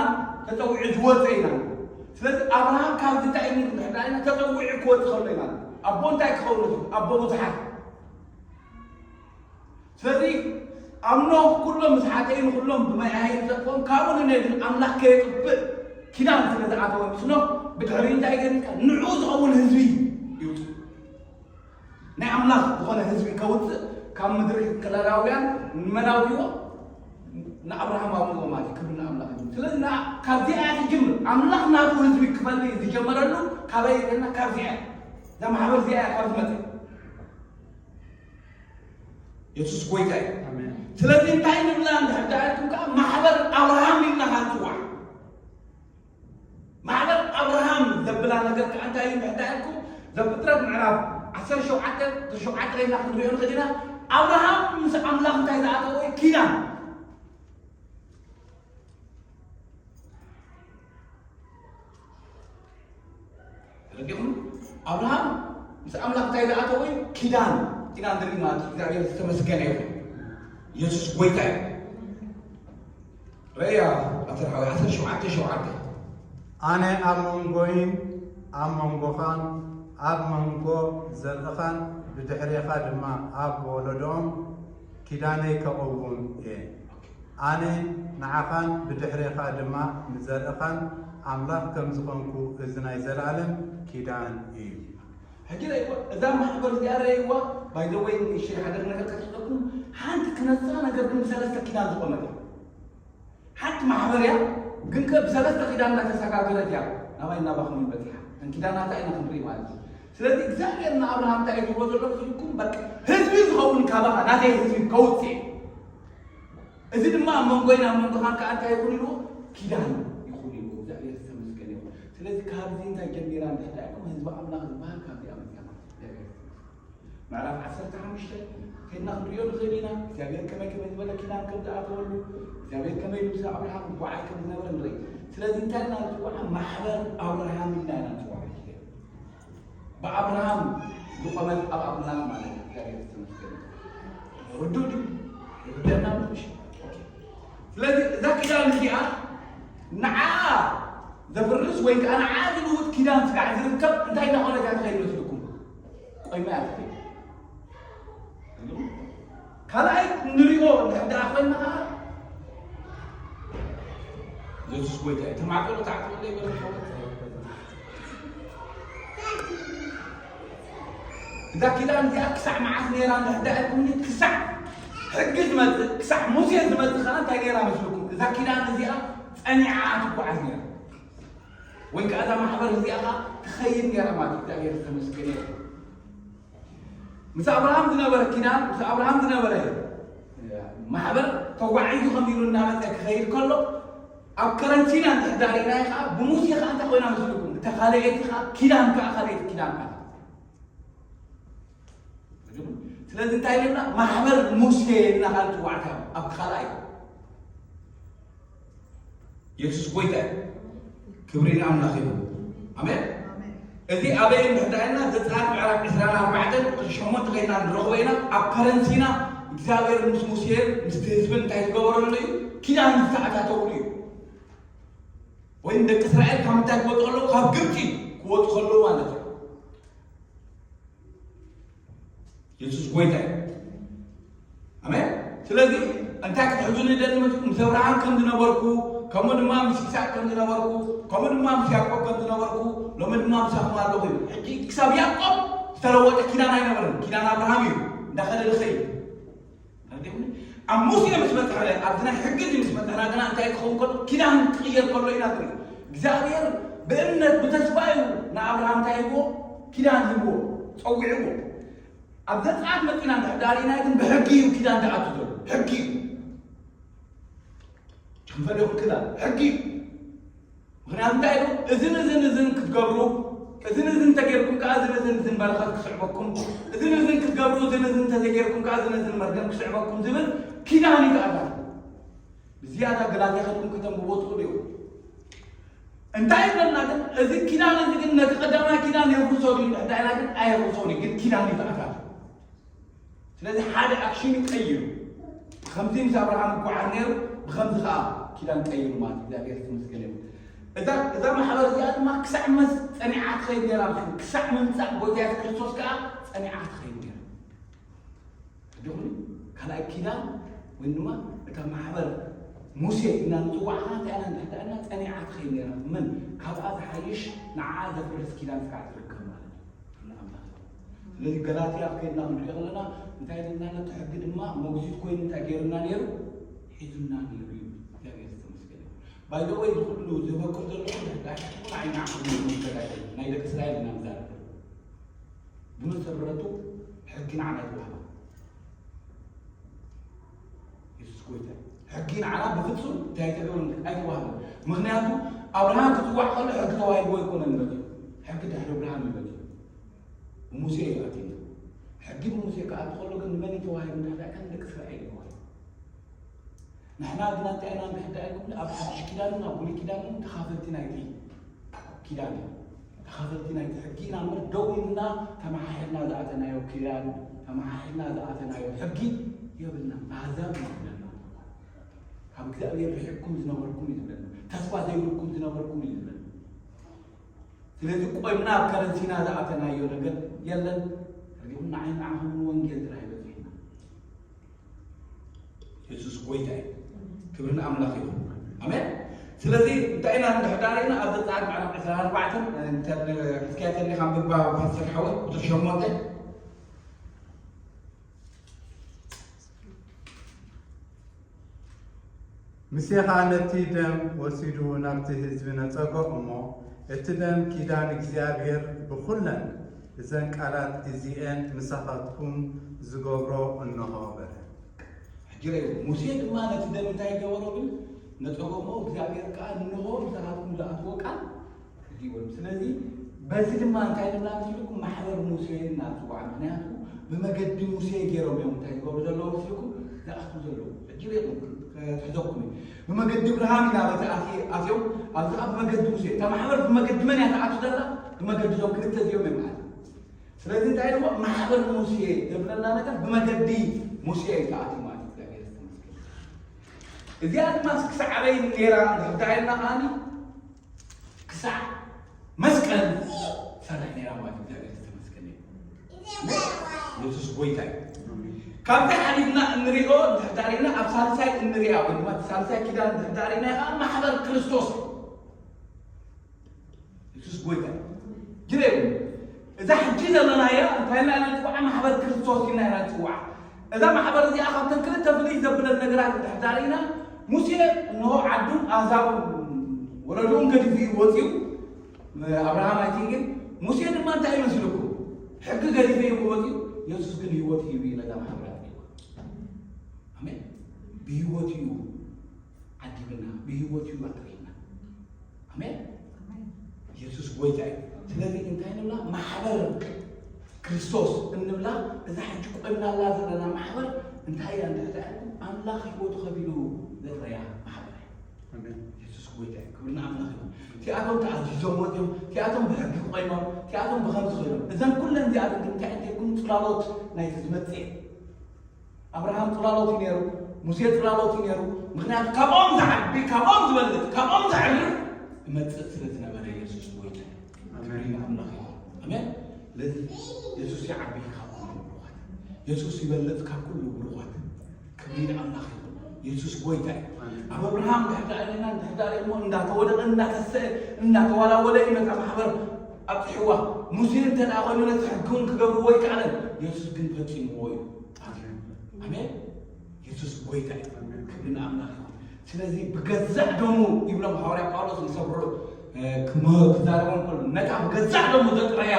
ተጸዊዑ ዝወጸ ኢና ንብል። ስለዚ ኣብርሃም ካብዚ እንታይ እዩ እንድሕር ኢልና፣ ተጸዊዑ ክወጽእ ከሎ ኢና ንብል። ኣቦ እንታይ ክኸውን እዩ? ኣቦ ብዙሓት። ስለዚ ኣብ ኖህ ኩሎም ምስ ሓተዩ ንኹሎም ብማይ ኣሃዩ ዘጥፍኦም፣ ካብኡ ንነይ ግን ኣምላኽ ከየጥፍእ ኪዳን ስለ ዝኣተወ ምስ ኖህ፣ ብድሕሪ እንታይ ገይሩ? ንዑ ዝኸውን ህዝቢ ይውፅእ። ናይ ኣምላኽ ዝኾነ ህዝቢ ከውፅእ ካብ ምድሪ ከላዳውያን ንመን ኣውፅዎ? ንኣብርሃም ኣውፅዎ ማለት እዩ። ክብሪ ንኣምላኽ ይኹን። ስለዚ ንኣ-፣ ካብዚኣ እያ ትጅምር። ኣምላኽ ናቱ ህዝቢ ክፈልይ ዝጀመረሉ ካበይ ኢልና? ካብዚኣ እያ። እዛ ማሕበር እዚኣ እያ ካብ ዝመፀ። የሱስ ጎይታ እዩ። ኣሜን። ስለዚ እንታይ ንብላ እንድሕር ደኣ ኢልኩም ከኣ ማሕበር ኣብርሃም ኢልና ክንጽዋዕ። ማሕበር ኣብርሃም ዘብላ ነገር ከኣ እንታይ እዩ እንድሕር ደኣ ኢልኩም ዘፍጥረት ምዕራፍ ዓሰርተ ሸውዓተ፣ ዓሰርተ ሸውዓተ ኢልና ክንሪኦ ንኽእል ኢና። ኣብርሃም ምስ ኣምላኽ እንታይ ዝኣተዎ እዩ? ኪዳን። ተረዲኹም? ኣብርሃም ምስ ኣምላኽ እንታይ ዝኣተወ እዩ? ኪዳን ኢና ንርኢ ማለት እዩ። እግዚኣብሔር ዝተመስገነ ይኹን። የሱስ ጎይታ እዩ። ረእያ ኣተርሓዊ ዓሰርተ ሸውዓተ ሸውዓተ። ኣነ ኣብ መንጎይን ኣብ መንጎኻን ኣብ መንጎ ዘርእኻን ብድሕሬኻ ድማ ኣብ ወለዶኦም ኪዳነይ ከቐውም እየ። ኣነ ንዓኻን ብድሕሬኻ ድማ ንዘርእኻን ኣምላኽ ከም ዝኾንኩ እዚ ናይ ዘለኣለም ኪዳን እዩ። ሕጂ ረእይዋ፣ እዛ ማሕበር እዚኣ ረእይዋ፣ ባይ ዘ ወይ ንእሽተይ ሓደ ነገር ከስሕተኩም፣ ሓንቲ ክነሳ ነገር ግን ብሰለስተ ኪዳን ዝቆመት እያ። ሓንቲ ማሕበር እያ፣ ግን ከ ብሰለስተ ኪዳን እናተሰጋገረት እያ ናባይ ናባኹም በፂሓ። እተን ኪዳናታ ኢና ክንርኢ ማለት እዩ። ስለዚ እግዚኣብሔር ንኣብርሃም እንታይ እዩ ዝብሎ ዘሎ ኢልኩም፣ በቃ ህዝቢ ዝኸውን ካባኻ ናተይ ህዝቢ ከውፅእ። እዚ ድማ ኣብ መንጎይን ኣብ መንጎኻን ከዓ እንታይ ይኹን ኢልዎ? ኪዳን ይኹን ኢልዎ። እግዚኣብሔር ዝተመስገነ ይኹን። ስለዚ ካብዚ እንታይ ጀሚራ እንድሕር ደኣ ኢልኩም፣ ህዝቢ ኣምላኽ ዝበሃል ካብዚኣ መፂኣ ማለት እዩ። እግዚኣብሔር ይመስገን። ምዕራፍ ዓሰርተ ሓሙሽተ ከይድና ክንሪኦ ንኽእል ኢና። እግዚኣብሔር ከመይ ከመይ ዝበለ ኪዳን ከም ዝኣተወሉ፣ እግዚኣብሔር ከመይ ምስ ኣብርሃም ይጓዓዝ ከም ዝነበረ ንርኢ። ስለዚ እንታይ ኢና ንፅዋዓ? ማሕበር ኣብርሃም ኢልና ኢና ንፅዋዓ። ብኣብርሃም ዝቆመት ኣብ ኣምላኽ ማለት እዩ። እግዚኣብሔር ዝተመስገነ። ርዱእ ድዩ? ይርደና ምሽ? ኦኬ። ስለዚ እዛ ኪዳን እዚኣ ንዓኣ ዘፍርስ ወይ ከዓ ንዓኣ ዝልውጥ ኪዳን ስጋዕ ዝርከብ እንታይ እናኾነት እያ ትኸይድ መስልኩም? ቆይማ እያ ትኸይድ። ካልኣይ ንሪኦ እንድሕር ደኣ ኮይና ኸዓ የሱስ ጎይታ እዩ። ተማዕጠሎ ተዓጥሎ ይበለ። እዛ ኪዳን እዚኣ ክሳዕ መዓስ ነይራ እንድሕር ደኣ ኢልኩምኒ፣ ክሳዕ ሕጊ ዝመጽእ፣ ክሳዕ ሙሴ ዝመጽእ ኸዓ እንታይ ነይራ መስልኩም? እዛ ኪዳን እዚኣ ጸኒዓ ትጓዓዝ ነይራ። ወይ ከዓ እዛ ማሕበር እዚኣ ኸዓ ትኸይድ ነይራ ማለት እዩ። እግዚኣብሔር ዝተመስገነ ይኹን። ምስ ኣብርሃም ዝነበረ ኪዳን፣ ምስ ኣብርሃም ዝነበረ ማሕበር ተጓዒዙ ከም ኢሉ እናመፀ ክኸይድ ከሎ፣ ኣብ ከረንሲና እንድሕር ዳሪእናዮ ከዓ፣ ብሙሴ ከዓ እንታይ ኮይና መስልኩም? እታ ካልኣይቲ ከዓ ኪዳን ከዓ፣ ካልኣይቲ ኪዳን ከዓ። ስለዚ እንታይ ኢልና? ማሕበር ሙሴ ኢልና ከዓ ንፅዋዕታ ኣብ ካልኣይ። የሱስ ጎይታ እዩ። ክብሪ ንኣምላኽ ይኹን። ኣሜን። ኣሜን። እዚ ኣበይ እንድሕር ደኣ ኢልና ዘጸኣት ምዕራፍ ዕስራን ኣርባዕተን ቁጽሪ ሸሞንተ ከይድና ንረኽቦ ኢና። ኣብ ከረን ሲና እግዚኣብሔር ምስ ሙሴን ምስቲ ህዝብን እንታይ ዝገበረሉ እዩ? ኪዳን ዝተኣታተውሉ እዩ። ወይ ንደቂ እስራኤል ካብ ምንታይ ክወጡ ከለዉ? ካብ ግብጺ ክወጡ ከለዉ ማለት እዩ። የሱስ ጎይታ እዩ። ኣሜን። ስለዚ እንታይ ክትሕዙ ንደሊ መሲልኩም? ምስ ኣብርሃም ከም ዝነበርኩ፣ ከምኡ ድማ ምስ ይስሐቅ ከም ዝነበርኩ፣ ከምኡ ድማ ምስ ያዕቆብ ከም ዝነበርኩ፣ ሎሚ ድማ ምሳኹም ኣለኹ እዩ። ሕጂ ክሳብ ያዕቆብ ዝተለወጠ ኪዳን ኣይነበረን። ኪዳን ኣብርሃም እዩ። እንዳኸደ ዝኸይድ። ተረዲእኩምኒ? ኣብ ሙሴ ምስ በጻሕና፣ ኣብዚ ናይ ሕጊ እዚ ምስ በጻሕና ግና እንታይ ክኸውን ከሎ? ኪዳን ክቕየር ከሎ ኢና ንርኢ። እግዚኣብሔር ብእምነት ብተስፋ እዩ ንኣብርሃም እንታይ ሂብዎ? ኪዳን ሂብዎ፣ ጸዊዕዎ። ኣብ ዘጸኣት መጺና እንድሕር ዳሪና ግን ብሕጊ እዩ ኪዳን ዝኣቱ ዘሎ። ሕጊ እዩ። ክንፈልዮ ክክላል ሕጊ እዩ። ምኽንያቱ እንታይ ኢሉ? እዝን እዝን እዝን ክትገብሩ፣ እዝን እዝን እንተጌርኩም ከኣ እዝን እዝን እዝን በረኸት ክስዕበኩም፣ እዝን እዝን ክትገብሩ፣ እዝን እዝን እንተዘይጌርኩም ከኣ እዝን እዝን መርገም ክስዕበኩም ዝብል ኪዳን እዩ ተኣታቱ። ብዝያዳ ገላትያ ከድኩም ከተንብቦ ትኽእሉ እዩ። እንታይ ይብለና ግን? እዚ ኪዳን እዚ ግን ነቲ ቀዳማይ ኪዳን የፍርሶ ድዩ? እንድሕር ዳኢና ግን ኣየፍርሶን እዩ፣ ግን ኪዳን እዩ ተኣታቱ። ስለዚ ሓደ ኣክሽን እዩ ቀይሩ። ከምዚ ምስ ኣብርሃም ይጓዓዝ ነይሩ፣ ብኸምዚ ኸዓ ኪዳን ቀይሩ ማለት እዩ። እግዚኣብሔር ዝተመስገነ ይሁን። እዛ፣ እዛ ማሕበር እዚኣ ድማ ክሳዕ መስ ጸኒዓ ትኸይድ ነይራ። ክሳዕ ምምጻእ ጎይታ የሱስ ክርስቶስ ከኣ ጸኒዓ ትኸይድ ነይራ። ሕጂ ካልኣይ ኪዳን ወይ ድማ እታ ማሕበር ሙሴ ኢና ንጽዋዕና እንታይ ኢና ንሕዳእና ጸኒዓ ትኸይድ ነይራ። መን ካብኣ ዝሓይሽ ንዓ ዘፍርስ ኪዳን ስርዓት ትርከብ ማለት እዩ። ንኣምላኽ። ስለዚ ገላትያ ከይድና ክንሪኦ ከለና እንታይ ኢልና ነቲ ሕጊ ድማ መጉዚት ኮይኑ እንታይ ገይሩና ነይሩ? ሒዙና ነይሩ እዩ። እግዚኣብሔር ዝተመስገነ። ባይ ዘ ወይ ኩሉ ዝበኩር ዘሎ ሕጊ ኣይሕኩን ኣይናዕኩን መዘጋጀ ናይ ደቂ እስራኤል ኢና ንዛረብ። ብመሰረቱ ሕጊ ንዓና ኣይተዋህበ። የሱስ ጎይታ እዩ። ሕጊ ንዓና ብፍጹም እንታይ ኣይተገብረን ኣይተዋህበን። ምኽንያቱ ኣብርሃም ክጽዋዕ ከሎ ሕጊ ተዋሂብዎ ኣይኮነን መጺኡ። ሕጊ ድሕሪ ኣብርሃም እዩ መጺኡ። ብሙሴ እዩ ኣትዩ። ሕጊ ብሙሴ ክኣቱ ከሎ ግን ንመን እዩ ተዋሂቡ እንድሕር ደኣ ንደቂ እስራኤል እዩ ተዋሂቡ። ንሕና ግና እንታይ ኢና እንድሕር ደኣ ኢልኩም ኣብ ሓድሽ ኪዳንን ኣብ ብሉይ ኪዳንን ተኻፈልቲ ናይቲ ኪዳን ኢና። ተኻፈልቲ ናይቲ ሕጊ ኢና እምበር ደው ኢልና ተመሓሒልና ዝኣተናዮ ኪዳን፣ ተመሓሒልና ዝኣተናዮ ሕጊ የብልና። ኣህዛብ እዩ ዝብለና። ካብ እግዚኣብሔር ርሒቕኩም ዝነበርኩም እዩ ዝብለና። ተስፋ ዘይብልኩም ዝነበርኩም እዩ ዝብለና። ስለዚ ቆይምና ኣብ ከረንሲና ዝኣተናዮ ነገር የለን። ርዲኹም ንዓይ ንዓኹም ወንጌል ጥራይ በጺሕና። የሱስ ጎይታ እዩ። ክብሪ ንኣምላኽ ይኹን። ኣሜን። ስለዚ እንታይ ኢና እንድሕር ዳሪና ኣብ ዘጸኣት ምዕራፍ ዕስራን ኣርባዕተን እንተ-፣ ሕዝቅያ ተሊኻ ምንባብ ፓስተር ሓወይ ቁጽሪ ሸሞንተ። ሙሴ ኸኣ ነቲ ደም ወሲዱ ናብቲ ህዝቢ ነጸጎ እሞ፣ እቲ ደም ኪዳን እግዚኣብሔር ብኹለን እዘን ቃላት እዚኤን ምሳኻትኩም ዝገብሮ እንሆ በለ። ሕጂ ርኣዩ፣ ሙሴ ድማ ነቲ ደም እንታይ ገበሮ ብል? ነጸጎ እሞ፣ እግዚኣብሔር ከኣ እንሆ ምሳኻትኩም ዝኣትዎ ቃል ዲቦም። ስለዚ በዚ ድማ እንታይ ንብላ መሲልኩም? ማሕበር ሙሴ እናፅዋዕ። ምክንያቱ ብመገዲ ሙሴ ገይሮም እዮም እንታይ ዝገብሩ ዘለዉ መሲልኩም? ዝኣትዉ ዘለዉ። ሕጂ ሪኢኹም ክትሕዘኩም እዩ። ብመገዲ እብርሃም ኢና በቲ ኣትዮም፣ ኣብዚ ከዓ ብመገዲ ሙሴ። እታ ማሕበር ብመገዲ መን እያ ትኣቱ ዘላ? ብመገዲ እዞም ክልተ እዚኦም እዮም ማለት። ስለዚ እንታይ ኢልዎ? ማሕበር ሙሴ ዘብለና ነገር ብመገዲ ሙሴ እዩ ተኣትዩ ማለት እዩ። እግዚኣብሔር ዝተመስገነ። እዚኣ ድማ ክሳዕ ኣበይ ነይራ እንድሕር ኢልና ከዓኒ ክሳዕ መስቀል ትሰርሕ ነይራ ማለት እዩ። እግዚኣብሔር ዝተመስገነ ይሁን። የሱስ ጎይታ እዩ። ካብዚ ሓሊፍና እንሪኦ እንድሕር ዳሪና ኣብ ሳልሳይ እንሪኣ ወይ ድማ እቲ ሳልሳይ ኪዳን እንድሕር ዳሪና ከዓ ማሕበር ክርስቶስ እዩ። የሱስ ጎይታ እዩ። ግደሉ። እዛ ሕጂ ዘለናያ እንታይ ኢልና ኢና ንፅውዓ? ማሕበር ክርስቶስ ኢልና ኢና ንፅውዓ። እዛ ማሕበር እዚኣ ካብተን ክልተ ፍልይ ዘብለን ነገራት እንድሕር ዳሪና ሙሴ እንሆ ዓዱን ኣህዛቡን ወለድኡን ገዲፉ እዩ ወፂኡ። ኣብርሃም ኣይቲንግን ሙሴ ድማ እንታይ እዩ መሲልኩም? ሕጊ ገዲፈ እዩ ወፂኡ። የሱስ ግን ህይወት ሂቡ እዩ ነዛ ማሕበር ኣጥሪዋ። ኣሜን። ብህይወት እዩ ዓዲብና፣ ብህይወት እዩ ኣጥሪና። ኣሜን። የሱስ ጎይታ እዩ። ስለዚ እንታይ ንብላ? ማሕበር ክርስቶስ እንብላ እዛ ሕጂ ቆምናላ ዘለና ማሕበር እንታይ እያ እንድሕር ኣምላኽ ህይወቱ ከፊሉ ዘጥረያ ማሕበር እያ። ኣሜን። የሱስ ጎይታ እዩ። ክብሪ ንኣምላኽ ይኹን። እቲኣቶም ተኣዚዞም ወፂኦም፣ እቲኣቶም ብሕጊ ቆይሞም፣ እቲኣቶም ብኸምዚ ኮይኖም። እዘን ኩለን እዚኣተን ግን እንታይ እንተይልኩም? ጽላሎት ናይቲ ዝመጽእ እዩ። ኣብርሃም ጽላሎት እዩ ነይሩ፣ ሙሴ ጽላሎት እዩ ነይሩ። ምኽንያቱ ካብኦም ዝዓቢ፣ ካብኦም ዝበልጽ፣ ካብኦም ዘዕርፍ ይመጽእ ስለ ዝነበረ የሱስ ጎይታ እዩ። ኣሜን። ክብሪ ንኣምላኽ ይኹን። ኣሜን። ስለዚ የሱስ ይዓቢ ካብ ኩሉ ብሩኻት። የሱስ ይበልጽ ካብ ኩሉ ብሩኻት። ክብሪ ንኣምላኽ ይኹን። የሱስ ጎይታ እዩ። ኣሜን። ኣብ ኣብርሃም እንድሕር ደኣ ኢልና እንድሕር ደኣ እሞ እንዳተወደቐ እንዳተሰአ እንዳተዋላወለ እዩ ነታ ማሕበር ኣብፅሕዋ። ሙሴ እንተ ደኣ ኮይኑ ነቲ ሕጊ እውን ክገብርዎ ኣይከኣለን። የሱስ ግን ፈፂምዎ እዩ። ኣሜን። ኣሜን። የሱስ ጎይታ እዩ። ክብሪ ንኣምላኽ ይኹን። ስለዚ ብገዛእ ደሙ ይብሎም ሃዋርያ ጳውሎስ ንሰብሮ ክዛረቦም ከሎ ነታ ብገዛእ ደሙ ዘጥረያ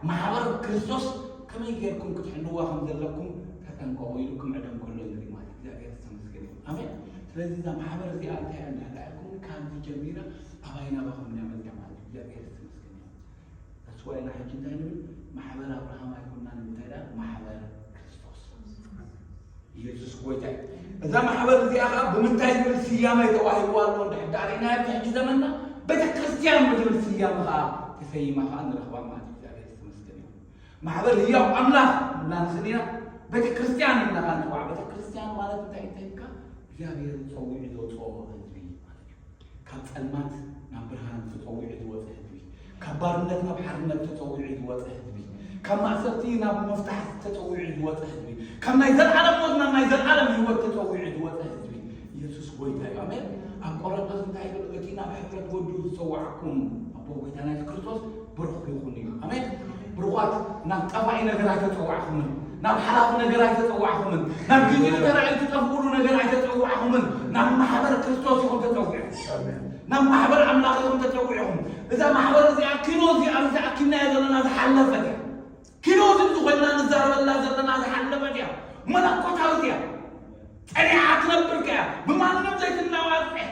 ማሕበር ክርስቶስ ከመይ ጌርኩም ክትሕልዋ ከም ዘለኩም ተጠንቀቑ ኢሉ ክምዕዶም ከሎ ንርኢ ማለት እግዚኣብሔር ዝተመስገነ ይኹን። ኣሜን። ስለዚ እዛ ማሕበር እዚኣ እንታይ እያ እንዳልኩም ካብዚ ጀሚራ ኣባይ ናባኹም እያ መፅያ ማለት እዩ። እግዚኣብሔር ዝተመስገነ ይኹን። ተስዋይና ሕጂ እንታይ ንብል? ማሕበር ኣብርሃም ኣይኮናን እንታይ ዳ ማሕበር ክርስቶስ ኢየሱስ ጎይታ እዩ። እዛ ማሕበር እዚኣ ከዓ ብምንታይ ዝብል ስያመ ተዋሂብዋ ኣሎ እንድሕር ዳኣ ርኢና ኣብዚ ሕጂ ዘመንና ቤተ ክርስቲያን ብዝብል ስያመ ከዓ ተሰይማ ከዓ ንረኽባ ማለት እዩ። እግዚኣብሔር ዝተመስገነ ይኹን። ማሕበር ህያው ኣምላኽ እና ንስኒና ቤተ ክርስቲያን እና ንፅዋዕ። ቤተ ክርስቲያን ማለት እንታይ እንተልካ እግዚኣብሔር ፀዊዑ ዘውፅኦ ህዝቢ ማለት እዩ። ካብ ጸልማት ናብ ብርሃን ተጸዊዑ ዝወጸ ህዝቢ፣ ካብ ባርነት ናብ ሓርነት ተጸዊዑ ዝወጸ ህዝቢ፣ ካብ ማእሰርቲ ናብ መፍታሕ ተጸዊዑ ዝወጸ ህዝቢ፣ ካብ ናይ ዘልዓለም ሞት ናብ ናይ ዘልዓለም ህይወት ተጸዊዑ ዝወጸ ህዝቢ። ኢየሱስ ጎይታ እዩ። ኣሜን። ኣብ ቆሮንቶስ እንታይ ይብል? እቲ ናብ ሕብረት ወዱ ዝጸዋዕኩም ኣቦ ጎይታና የሱስ ክርስቶስ ብሩኽ ይኹን እዩ። ኣሜን። ብሩኻት፣ ናብ ጠፋኢ ነገር ኣይተጸዋዕኹምን፣ ናብ ሓላፊ ነገር ኣይተጸዋዕኹምን፣ ናብ ግዜኡ ተራእዩ ትጠፍኡሉ ነገር ኣይተጸዋዕኹምን። ናብ ማሕበር ክርስቶስ ኢኹም ተጸዊዑ። ናብ ማሕበር ኣምላኽ ኢኹም ተጸዊዕኹም። እዛ ማሕበር እዚኣ ኪኖ እዚኣ እዛ ኣኪብናዮ ዘለና ዝሓለፈት እያ። ኪኖ እዚ ዝኾንና ንዛረበላ ዘለና ዝሓለፈት እያ። መለኮታዊት እያ። ጸኒዓ ትነብር ከያ ብማንም ዘይትናዋጽ እያ።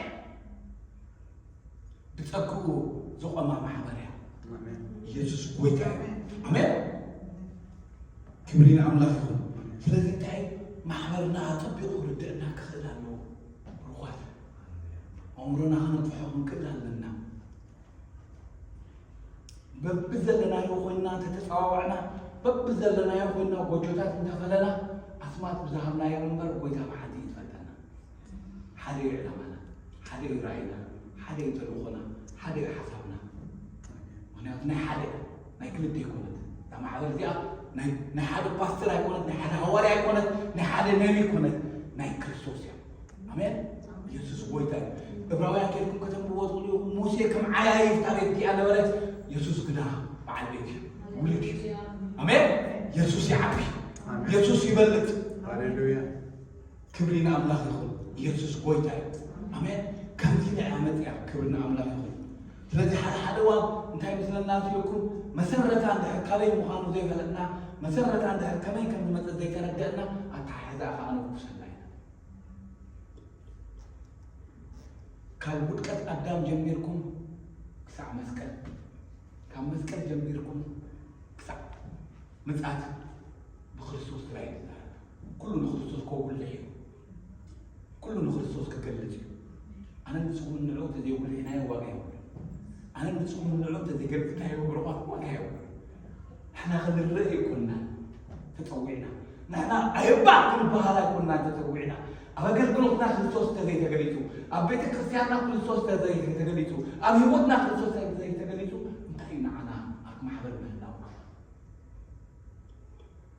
ብጸግኡ ዝቖማ ማሕበር እያ። ኢየሱስ ጎይታ እዩ። ኣሜን። ክብሪ ንኣምላኽ ይኹን። ስለዚ እንታይ ማሕበርና ኣጸቢቑ ክርድአና ክኽእል ኣለዎ። ብሩኻት፣ ኣእምሮና ክነጥፍሖ ክንክእል ኣለና። በብዘለናዮ ኮይንና እንተተጸዋወዕና፣ በብዘለናዮ ኮይንና ጎጆታት እንተፈለና፣ ኣስማት ብዝሃብናዮ እምበር ጎይታ ብሓንቲ እዩ ዝፈልጠና። ሓደ እዩ ዕላማና፣ ሓደ እዩ ራእይና፣ ሓደ እዩ ተልእኾና፣ ሓደ እዩ ሓሳብና። ምኽንያቱ ናይ ሓደ ናይ ክልተ ኣይኮነት እዛ ማሕበር እዚኣ። ናይ ሓደ ፓስተር ኣይኮነት፣ ናይ ሓደ ሃዋርያ ኣይኮነት፣ ናይ ሓደ ነቢ ኣይኮነት፣ ናይ ክርስቶስ እያ። ኣሜን። ኢየሱስ ጎይታ እዩ። ዕብራውያን ከድኩም ከተንብቦ ትኽእሉ ኢኹም። ሙሴ ከም ዓያይት እታ ቤት እቲኣ ነበረት። የሱስ ግና በዓል ቤት እዩ፣ ውሉድ እዩ። ኣሜን። የሱስ ይዓቢ፣ የሱስ ይበልጥ። ሃሌሉያ። ክብሪ ንኣምላኽ ይኹን። ኢየሱስ ጎይታ እዩ። ኣሜን። ከምዚ ናይ ዓመት እያ። ክብሪ ንኣምላኽ ይኹን። ስለዚ ሓደ ሓደ እዋን እንታይ ምስለና ሲልኩም መሰረታ እንድሕር ካበይ ምዃኑ ዘይፈለጥና፣ መሰረታ እንድሕር ከመይ ከም ዝመፀ ዘይተረደእና ኣተሓሕዛ ከዓ ንርኩሰላ ኢና። ካብ ውድቀት ኣዳም ጀሚርኩም ክሳዕ መስቀል፣ ካብ መስቀል ጀሚርኩም ክሳዕ ምጽኣት ብክርስቶስ ጥራይ እዩ ዝዛረብ። ኩሉ ንክርስቶስ ከጉልሕ እዩ። ኩሉ ንክርስቶስ ክገልጽ እዩ። ኣነ ንስኹም ንዑ እንተዘይጉልሕናዮ ዋጋ የብሉን። ኣነ ንስኹም ንዑ እንተዘይገልጽናዮ ብርኳት ዋጋ የብሉን። ንሕና ክንረእ ኣይኮንና ተጸዊዕና። ንሕና ኣየባ ክንበሃል ኣይኮንና ተጸዊዕና። ኣብ ኣገልግሎትና ክርስቶስ እንተዘይተገሊጹ፣ ኣብ ቤተ ክርስቲያንና ክርስቶስ እንተዘይተገሊጹ፣ ኣብ ህይወትና ክርስቶስ እንተዘይተገሊጹ፣ እንታይ እዩ ንዓና ኣብ ማሕበር ምህላው?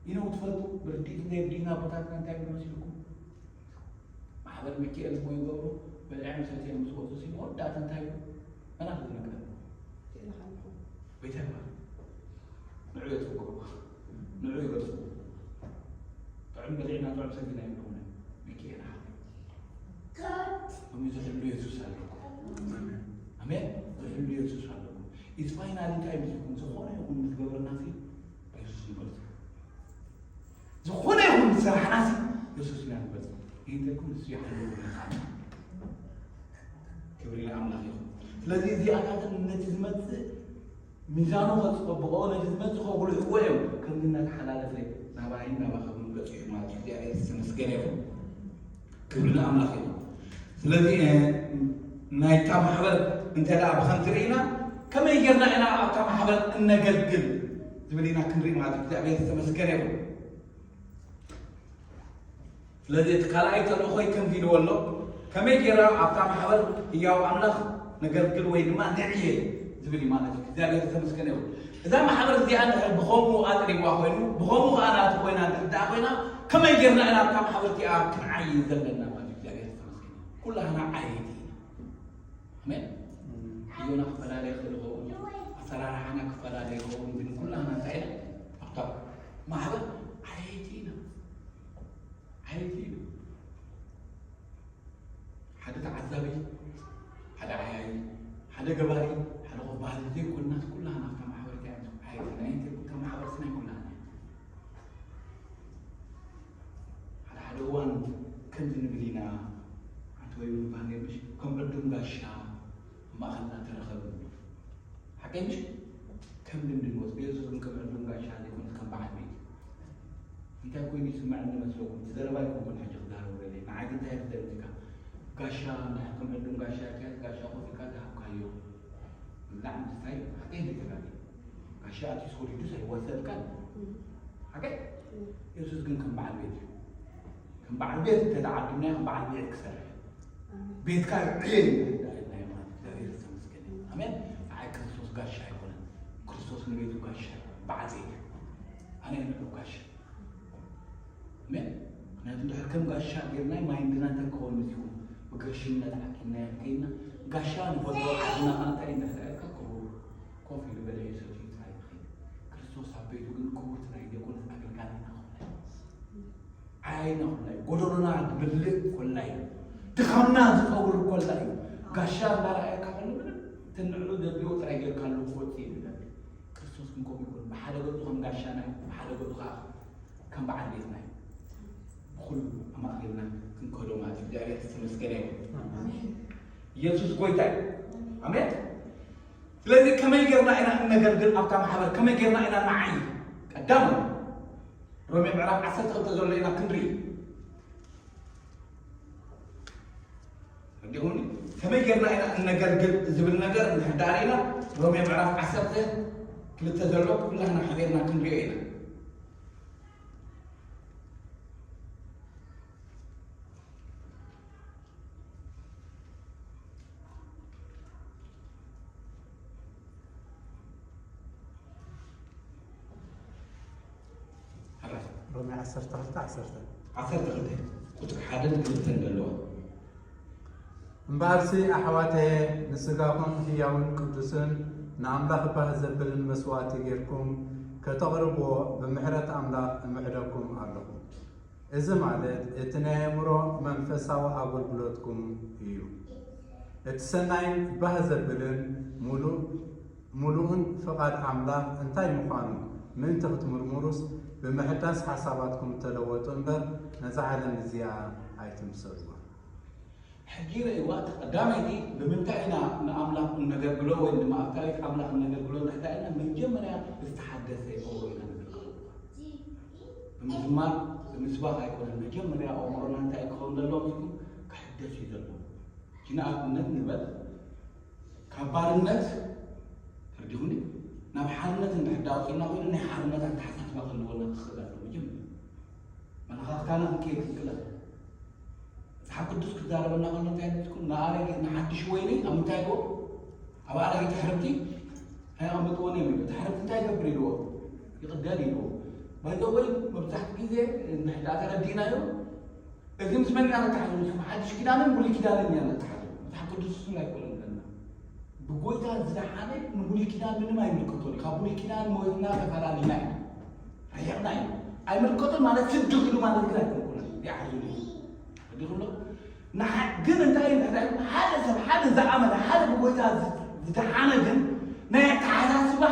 ኢኖ ትፈልጡ፣ ብርዲት ዘይብዲና ኣቦታትና እንታይ ይብሉ መሲልኩም? ማሕበር ሚካኤል እኮ ይገብሩ፣ በልዐ ምሰት እዮም ዝወፁ ሲሉ ወዳት እንታይ ይብሉ? መናኽ ዝነግረን። ቤተ ማር። ንዑ የፅውቅዎ። ንዑ ይገፅዎ። ጥዑም በሊዕና ጥዑም ሰቲና ይብሉ። ሚካኤል ሓ-፣ እሚ ዝሕሉ የሱስ ኣለኩም። ኣሜን። ዝሕሉ የሱስ ኣለኩም። ኢዝ ፋይናል እንታይ ምስልኩም? ዝኾነ ይኹን ምስ ገበርና ሲ የሱስ ንበልጽ። ዝኾነ ይኹን ዝሰራሕና ሲ የሱስ ኢና ንበልጽ። ይህንተኩም እሱ ይሓሉ ይኻል። ክብሪ ንኣምላኽ ይኹን። ስለዚ እዚኣታትን ነቲ ዝመጽእ ሚዛኑ ከጽበብቖ ነቲ ዝመጽእ ከጉልሕዎ እዮም። ከምዚ እናተሓላለፈ ናባይን ናባኸምን በጺሑ ማለት እዩ። እግዚኣብሔር ዝተመስገነ ይኹን። ክብሪ ንኣምላኽ ይኹን። ስለዚ፣ እ፣ ናይታ ማሕበር እንተ ደኣ ብኸምቲ ርኢና፣ ከመይ ጌርና ኢና ኣብታ ማሕበር እነገልግል ዝብል ኢና ክንርኢ ማለት እዩ። እግዚኣብሔር ዝተመስገነ ይኹን። ስለዚ እቲ ካልኣይ ተልእኾይ ከምዚ ኢልዎ ኣሎ፣ ከመይ ጌራ ኣብታ ማሕበር ህያው ኣምላኽ ነገልግል ወይ ድማ ንዕየ ዝብል እዩ ማለት እዩ። እግዚኣብሔር ዝተመስገነ ይኹን። እዛ ማሕበር እዚኣ እንድሕር ብኸምኡ ኣጥሪዋ ኮይኑ፣ ብኸምኡ ኸዓ ናቱ ኮይና እንድሕር ደኣ ኮይና፣ ከመይ ጌርና ኢና ኣብታ ማሕበር እቲኣ ክንዓዪ ዘለና ማለት እዩ። እግዚኣብሔር ዝተመስገነ ይኹን። ኩላህና ዓየይቲ ኢና። ኣሜን። ዕዮና ክፈላለ ይኽእል ይኸውን፣ ኣሰራርሓና ክፈላለ ይኸውን፣ ግን ኩላህና እንታይ ኢና? ኣብታ ማሕበር ዓየይቲ ኢና። ዓየይቲ ኢና። ዓያይ ሓደ ገባሪ ሓደ ቆባሊ ዘይኮናስ ኩላህና ኣብታ ማሕበር እንታይ ዓይነት ዓያይ ናይ እንታይ እታ ማሕበር ናይ ኩላህና እያ። ሓደ ሓደ እዋን ከምዚ ንብል ኢና። ሓንቲ ወይ ምን ባህል ምሽ ከም ዕዱም ጋሻ ኣብ ማእኸልና ተረኸብ። ሓቀይ ምሽ ከም ልምዲ ንወስዶ። የሱስ ግን ከም ዕዱም ጋሻ ዘይኮነስ ከም በዓል ቤት። እንታይ ኮይኑ ይስምዐኒ መስለኩም? እቲ ዘረባ ኣይኮንኩን ሕጂ ክዛረብ ዘለይ። ንዓይ ግን እንታይ ይርደልካ? ጋሻ እንድሕር ከም ዕዱም ጋሻ ኢልካ ጋሻ ኮፍ ኢልካ ዝሃብካዮ ብላዕ ምስታይ ሓቀይ እንተተጋገ ጋሻ ኣትዩ ሰዲዱ ኣይወሰድካን። ሓቀይ? የሱስ ግን ከም በዓል ቤት እዩ። ከም በዓል ቤት እንተተዓዲምናዮ ከም በዓል ቤት ክሰርሕ እዩ። ቤትካ ይዕየ እዩ። ናይ ማለት እግዚኣብሔር ዝተመስገነ ይሁን። ኣሜን። ንዓይ ክርስቶስ ጋሻ ኣይኮነን። ክርስቶስ ንቤቱ ጋሻ ኣይኮነን። በዓል ቤት እዩ። ኣነ እየ ንዕኡ ጋሻ። ኣሜን። ምክንያቱ እንድሕር ከም ጋሻ ጌርናይ ማይንድና እንታይ ክኸውን ምስ ይኹን ብግርሽነት ዓቂብናዮ ከይድና ጋሻ ንፈትዎ ዓድና ከኣ እንታይ እንዳተረኣየካ ክቡር ኮፍ ኢሉ በለ እዩ ሰትዩ ጥራይ ይኸይድ። ክርስቶስ ኣብ ቤቱ ግን ክቡር ጥራይ ዘይኮነስ ኣገልጋሊ ኢና ክኾን። ዓይና ኮላ እዩ፣ ጎደሎና ዝመልእ ኮላ እዩ፣ ድኻምና ዝጸውር ኮላ እዩ። ጋሻ እንዳረኣየካ ከሎ ምንም ትንዕሉ ዘድልዮ ጥራይ ጌርካሉ ክወጽእ እዩ ዝደሊ። ክርስቶስ ግን ከምኡ ይኮን። ብሓደ ገጹ ከም ጋሻና እዩ፣ ብሓደ ገጹ ከዓ ከም በዓል ቤትና እዩ። ብኹሉ ኣማእኪልና ክንከዶ ማለት እዩ። እግዚኣብሔር ዝተመስገነ ይሁን። ኣሜን። ኢየሱስ ጎይታ እዩ። ኣሜን። ስለዚ ከመይ ጌርና ኢና እነገልግል ኣብታ ማሕበር? ከመይ ጌርና ኢና ንዓይ? ቀዳማይ ሮሜ ምዕራፍ ዓሰርተ ክልተ ዘሎ ኢና ክንርኢ። ረዲኹምኒ? ከመይ ጌርና ኢና እነገልግል ዝብል ነገር እንድሕር ደኣ ርኢና ሮሜ ምዕራፍ ዓሰርተ ክልተ ዘሎ ኩላህና ሓቢርና ክንሪኦ ኢና። ሕራይ። ሮሜ ዓሰርተ ክልተ ዓሰርተ። ዓሰርተ ክልተ ቁጽሪ ሓደን ክልተን ዘለዋ። እምበኣርሲ ኣሕዋተየ ንስጋኹም ህያውን ቅዱስን ንኣምላኽ ባህ ዘብልን መስዋእቲ ጌርኩም ከተቕርብዎ ብምሕረት ኣምላኽ እምሕደኩም ኣለኹ። እዚ ማለት እቲ ናይ ኣእምሮ መንፈሳዊ ኣገልግሎትኩም እዩ። እቲ ሰናይን ባህ ዘብልን ሙሉእ ሙሉእን ፍቓድ ኣምላኽ እንታይ ምዃኑ ምእንቲ ክትምርምሩስ ብምሕዳስ ሓሳባትኩም ተለወጡ እምበር ነዛ ዓለም እዚኣ ኣይትምሰልዋ። ሕጂ ረእይዋ፣ እቲ ቀዳመይቲ ብምንታይ ኢና ንኣምላኽ እነገልግሎ ወይ ድማ ኣብታዊት ኣምላኽ እነገልግሎ እንድሕር ኢልና መጀመርያ ዝተሓደሰ ኣእምሮ ኢና ነገልግሎ። ብምዝማር ብምስባኽ ኣይኮነን። መጀመርያ ኣእምሮና እንታይ ክኸውን ዘለዎ ኢልኩም ክሕደስ እዩ ዘለዎ። ሕጂ ንኣብነት ንበል ካብ ባርነት ተርዲኹኒ ናብ ሓርነት እንድሕር ዳውፅና ኮይኑ ናይ ሓርነት ኣተሓሳስባ ክህልወና ክኽእል ኣለዎ። መጀመርያ መለኻኽታና ክንከይድ ክንክእል ኣለና። መጽሓፍ ቅዱስ ክዛረበና ከሎ እንታይ ይብልኩም? ንኣረጊት ንሓድሽ ወይኒ ኣብ ምንታይ ኢልዎ? ኣብ ኣረጊት ኣሕርብቲ ኣይቐምጥዎን እዮም ኢሉ። እቲ ኣሕርብቲ እንታይ ይገብር ኢልዎ? ይቕደድ ኢልዎ። ባይዘወይ መብዛሕትኡ ግዜ እንድሕር ዳኣ ተረዲእናዮ እዚ ምስ መን ኢና ነተሓሕዞ? ምስ ሓድሽ ኪዳንን ብሉይ ኪዳንን ኢና ነተሓሕዞ። መጽሓፍ ቅዱስ እሱን ኣይኮነን ዘለና። ብጎይታ ዝደሓነ ንብሉይ ኪዳን ምንም ኣይምልከቶን እዩ። ካብ ብሉይ ኪዳን ሞትና ተፈላሊና ኢና። ረሒቕና ኢና። ኣይምልከቶን ማለት ስዲ ክሉ ማለት ግን ኣይኮንኩን። ይዓዙ እዩ። እንዲኹም ዶ? ንሓ-፣ ግን እንታይ እዩ? እንታይ እዩ? ሓደ ሰብ፣ ሓደ ዝኣመነ፣ ሓደ ብጎይታ ዝ-፣ ዝደሓነ ግን ናይ ኣተሓሳስባ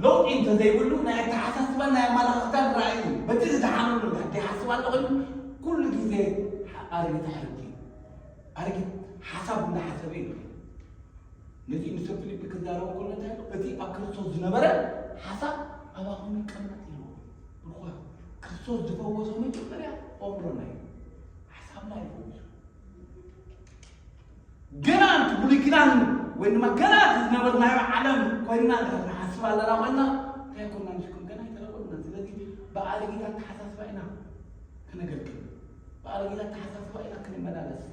ለውጢ እንተዘይብሉ፣ ናይ ኣተሓሳስባ ናይ ኣመለኻኽታን ራእይ እዩ። በቲ ዝደሓነሉ እንድሕር ይሓስብ ኣሎ ኮይኑ፣ ኩሉ ግዜ ኣረጊት ኣሕርብቲ፣ ኣረጊት ሓሳብ እንዳሓሰበ እዩ። ነዚ ምስ ፊልጲ ክዛረቦ ከሎ እንታይ ኢሉ? እቲ ኣብ ክርስቶስ ዝነበረ ሓሳብ ኣባኹም ይቀመጥ ኢልዎ። ብርኹያ፣ ክርስቶስ ዝፈወሶ መጀመርያ ኣእምሮና እዩ፣ ሓሳብና እዩ ፈዊሱ። ገና እቲ ብሉይ ኪዳን ወይ ድማ ገና እቲ ዝነበርናዮ ዓለም ኮይንና እንድሕር ንሓስብ ኣለና ኮይንና እንታይ ኮንና ንስኩም ገና ኣይተለወጥናን። ስለዚ ብኣረጊት ኣተሓሳስባ ኢና ክነገልግል፣ ብኣረጊት ኣተሓሳስባ ኢና ክንመላለስ።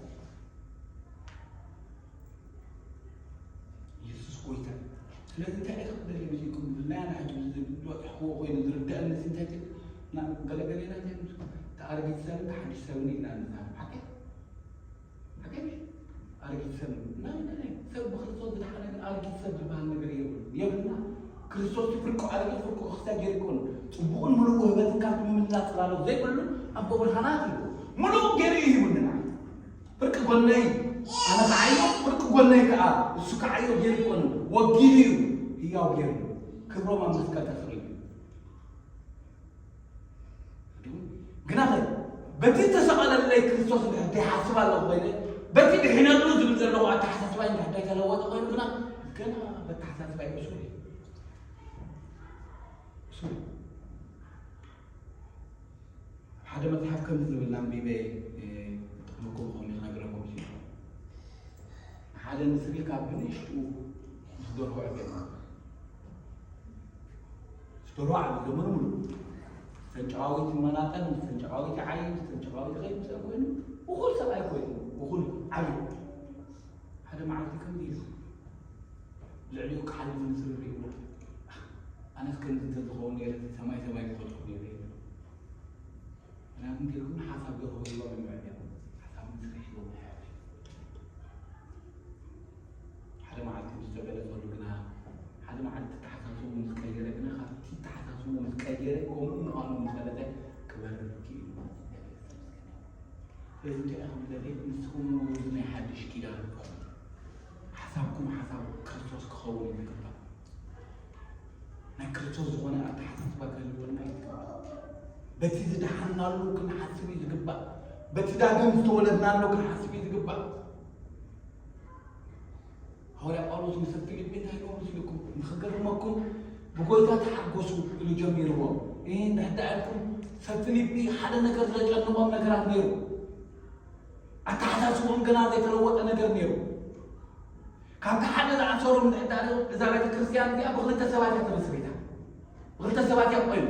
የሱስ ጎይታ እዩ። ስለዚ እንታይ ኢኻ ክትደሊ መሲልኩም? ብፍላይ ኣነ ሕጂ ብዚ ዝበፅሕክዎ ኮይኑ ዝርደአኒ ሲ እንታይ ትብል? ና-፣ ገለገሌና እንታይ ምስ-፣ እቲ ኣረጊት ሰብን እቲ ሓድሽ ሰብን ኢልና ንዛረብ። ሓቂ? ሓቂ? ኣረጊት ሰብ ናይ፣ ናይ፣ ናይ ሰብ ብክርስቶስ ዝደሓነ ግን ኣረጊት ሰብ ዝበሃል ነገር የብሉ። የብልና። ክርስቶስ ፍርቁ ኣረጊት ፍርቁ ክስታይ ገይሩ ይኮኑ። ጽቡቕን ምሉእ ውህበትን ካብቲ ምምላእ ጽላሎት ዘይብሉ ኣቦ ብርሃናት እዩ። ምሉእ ገይሩ እዩ ሂቡና። ፍርቂ ጎነይ ኣነ ኸዓዮ፣ ፍርቂ ጎነይ ከኣ እሱ ከዓዮ ገይሩ ይኮኑ፣ ወጊዱ እዩ፣ ህያው ገይሩ። ክብሮም ኣብ መስቀል ተሰቒሉ። ግናኸ በቲ ዝተሰቐለለይ ክርስቶስ እንድሕር ደይሓስብ ኣለኹ ኮይነ፣ በቲ ድሒነሉ ዝብል ዘለኹ ኣተሓሳስባይ እንድሕር ደይተለወጠ ኮይኑ ግና፣ ገና በተሓሳስባይ እሱር እዩ። እሱር እዩ። ሓደ መጽሓፍ ከምዚ ዝብል ኣንቢበ፣ እ፣ ጥቕምኩም ክኾን ክነግረኩም እየ። ሓደ ንስሪ ካብ ብንእሽቱ ምስ ደርሆ ዕቤት፣ ምስ ደርሆ ዓቢ ዘመኑ ሙሉ፣ ምስ ተንጨዋዊት ይመናጠን፣ ምስ ተንጨዋዊት ይዓይ፣ ምስ ተንጨዋዊት ይኸይድ፣ ምስ ኮይኑ፣ እኹል ሰብኣይ ኮይኑ፣ እኹል ዓቢ። ሓደ መዓልቲ ከምዚ ኢሉ፣ ልዕሊኡ ክሓልፍ ንስሪ ርእይዎ። ኣነስ ከምዚ እንተዝኸውን ነይረ፣ ሰማይ ሰማይ ምኸድኩ ነይረ። ምናምን ገይርኩም ሓሳብ ገርሆ ሂቦም እዮም። ሓሳብ ንስሪ ሒዞም እዮም። ሓደ መዓልቲ ምስ ተገለጸሉ ግና፣ ሓደ መዓልቲ ተሓሳስቡ ምስ ቀየረ ግና፣ ካብቲ ተሓሳስቡ ምስ ቀየረ፣ ከምኡ ምዃኑ ምስ ፈለጠ፣ ክበርር ክኢሉ። ስለዚ እንታይ ኢኹም ደልየ? ንስኹም እውን ናይ ሓድሽ ኪዳን ኢኹም። ሓሳብኩም ሓሳብ ክርስቶስ ክኸውን እዩ ዝግባእ። ናይ ክርስቶስ ዝኾነ ኣተሓሳስባ ክህልወና እዩ ዝግባእ። በቲ ዝደሓንናሉ ክንሓስብ እዩ ዝግባእ። በቲ ዳግም ዝተወለድናሉ ክንሓስብ እዩ ዝግባእ። ሃዋርያ ጳውሎስ ንሰብ ፊልጲ እንታይ ኢልዎም መስለኩም? ንኽገርመኩም፣ "ብጎይታ ተሓጎሱ" ኢሉ ጀሚርዎም። ይህ እንድሕር ደኣ ኢልኩም፣ ሰብ ፊልጲ ሓደ ነገር ዘጨንቖም ነገራት ነይሩ። ኣተሓሳስቦም ገና ዘይተለወጠ ነገር ነይሩ። ካብቲ ሓደ ዝኣሰሮም እንድሕር ደኣ ኢልኩም፣ እዛ ቤተ ክርስቲያን እዚኣ ብኽልተ ሰባት እያ ተመስሪታ። ብኽልተ ሰባት እያ ቆይማ።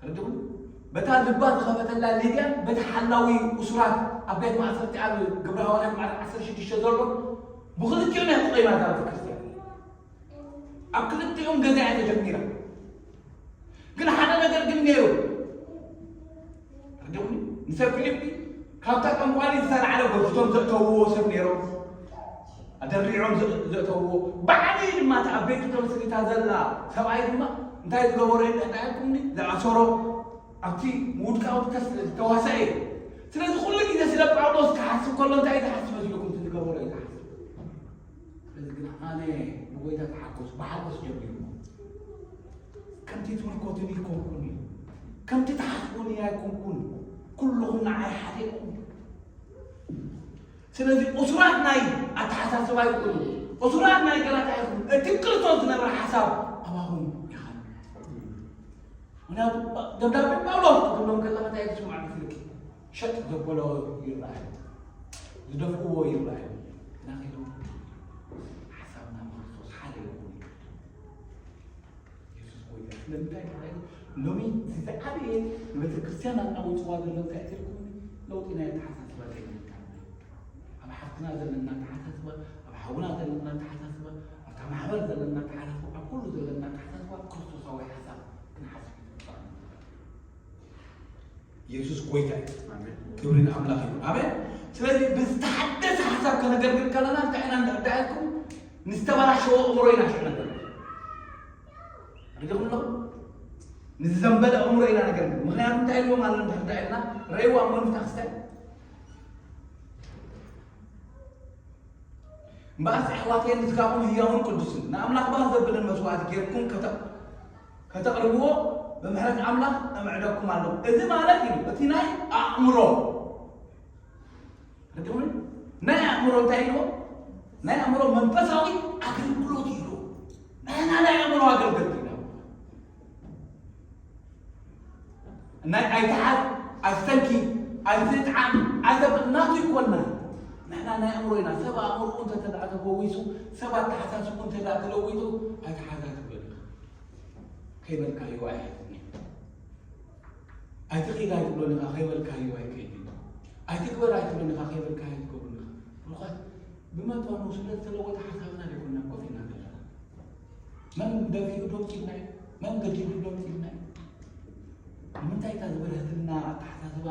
ተረድኹም? በታ ልባ ዝኸፈተላ ሊድያን በቲ ሓላዊ እሱራት ኣብ ቤት ማእሰርቲ ኣብ ግብረ ሃዋርያት ማዕረግ ዓሰርተ ሽዱሽተ ዘሎ ብኽልቲኦም እያ ተቆይማ እዛ ቤተ ክርስቲያን። ኣብ ክልቲኦም ገዛ እያ ተጀሚራ። ግን ሓደ ነገር ግን ነይሩ። ተረድኹም? ንሰብ ፊልጲ ካብታ ጠንቋሊ ዝተላዕለ ጎቲቶም ዘእተውዎ ሰብ ነይሮም። ኣደሪዖም ዘ-፣ ዘእተውዎ። ብዓብዪ ድማ እታ ኣብ ቤቱ ተመስሪታ ዘላ ሰብኣይ ድማ እንታይ ዝገበሮ እዩ እንዳ ኢልኩምኒ? ዝኣሰሮ ኣብቲ ምውድቃዊ ተስ-፣ ዝተዋስአ እዩ። ስለዚ ኩሉ ግዜ ስለ ጳውሎስ ክሓስብ ከሎ እንታይ እዩ ዝሓስብ መስለኩም? እቲ ዝገበሮ እዩ ዝሓስብ። ስለዚ ግን ኣነ ብጎይታ ተሓጎስ፣ ብሓጎስ ጀሚሩ። ከምቲ ትምልከቱኒ ኣይኮንኩን እዩ። ከምቲ ትሓስቡኒ ኣይኮንኩን። ኩልኹም ንዓይ ሓደ ኢኹም። ስለዚ እሱራት ናይ ኣተሓሳስባ ይኹኑ፣ እሱራት ናይ ገላትያ ይኹኑ፣ እቲ ክርስቶስ ዝነበረ ሓሳብ ኣባኹም ይሃሉ። ምኽንያቱ ደብዳቤ ጳውሎስ ክትብሎም ከለኻ እንታይ ትስማዕ መስለኪ? ሸጥ ዘበሎ ይረኣዩ፣ ዝደፍእዎ ይረኣዩ። ግና ከይዶም ሓሳብና ብክርስቶስ ሓደ ይኹን። የሱስ ጎይታ። ስለምንታይ ማለት ሎሚ ዝዓበየ ንቤተ ክርስቲያን ኣናውፅዋ ዘሎ እንታይ ትልኩም? ለውጢ ናይ ኣተሓሳስባ ዘይምንታይ። ኣብ ሓፍትና ዘለና ኣተሓሳስባ፣ ኣብ ሓውና ዘለና ኣተሓሳስባ፣ ኣብታ ማሕበር ዘለና ኣተሓሳስባ፣ ኣብ ኩሉ ዘለና ኣተሓሳስባ ክርስቶሳዊ ሓሳብ ክንሓስብ ይግባእ። የሱስ ጎይታ እዩ። ኣሜን። ክብሪ ንኣምላኽ ይኹን። ኣሜን። ስለዚ ብዝተሓደሰ ሓሳብ ከነገልግል ከለና እንታይ ኢና ንርዳእኩም? ንዝተበላሸወ እምሮ ኢና ሽዑ ነገር ርድኹም ኣለኹም? ንዝዘንበለ እምሮ ኢና ነገር። ምኽንያቱ እንታይ ኢልዎም ኣሎ ንርዳእና? ረእይዋ እሞ ንፍታ ክስታይ። እምበኣርስ ኣሕዋተይ ንስጋኹም ህያውን ቅዱስን ንኣምላኽ ባህ ዘብልን መስዋእቲ ጌርኩም ከተ-፣ ከተቕርብዎ ብምሕረት ኣምላኽ እምዕደኩም ኣለኹ። እዚ ማለት እዩ እቲ ናይ ኣእምሮ፣ ርድኹም? ናይ ኣእምሮ እንታይ ኢልዎ? ናይ ኣእምሮ መንፈሳዊ ኣገልግሎት ኢልዎ። ንሕና ናይ ኣእምሮ ኣገልገልቲ ኢና። ናይ ኣይትሓዝ፣ ኣይትተንኪ፣ ኣይትጥዓም፣ ኣይተብ-፣ ናቱ ይኮና። ንሕና ናይ ኣእምሮ ኢና። ሰብ ኣእምሮኡ እንተ ተደኣ ተፈዊሱ፣ ሰብ ኣተሓሳስቡ እንተ ደኣ ተለዊጡ፣ ኣይተሓዛትበን ኢኻ። ከይበልካዮ ኣይሓዝን እዩ። ኣይትኺድ ኣይትብሎን ኢኻ፣ ከይበልካዮ ኣይከይድን እዩ። ኣይትግበር ኣይትብሎን ኢኻ፣ ከይበልካዮ ኣይትገብርን ኢኻ። ብሩኻት፣ ብመጠኑ ስለ ዝተለወጠ ሓሳብና ዘይኮና ኮፍ ኢና ዘለና። መን ደፊኡ ዶም ኢልና እዩ? መን ገዲዱ ዶም ኢልና እዩ? ንምንታይ እታ ዝበርሀትና ኣተሓሳስባ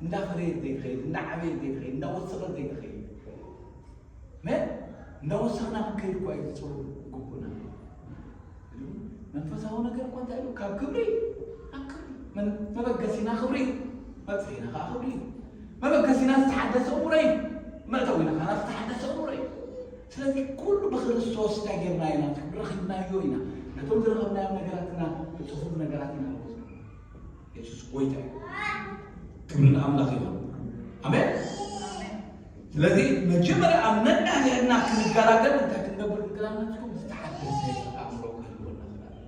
እንዳፈረየት ዘይትኸይድ፣ እንዳዓበየት ዘይትኸይድ፣ እንዳወሰኸት ዘይትኸይድ? መን እንዳወሰኽና ክንከይድ እኳ እዩ ዝፅሩ ግቡና። መንፈሳዊ ነገር እኳ እንታይ ኢሉ? ካብ ክብሪ ናብ ክብሪ። መን-፣ መበገሲና ክብሪ፣ መብፅሒና ከዓ ክብሪ። መበገሲና ዝተሓደሰ እምሮ እዩ። መእተዊ ኢና ናብቲ ተሓደሰ እምሮ እዩ። ስለዚ ኩሉ ብክርስቶስ እንታይ ጌርና ኢና? ረኺብናዮ ኢና። ነቶም ዝረኸብናዮም ነገራትና ብጽፉፍ ነገራት ኢና ንወስዶ። የሱስ ጎይታ እዩ። ክብሪ ንኣምላኽ ይኹን። ኣሜን። ስለዚ መጀመርያ ኣብ ነናህና ክንገላገል እንታይ ክንገብር ንገላገል? ዝተሓደሰ ኣእምሮ ክህልወና።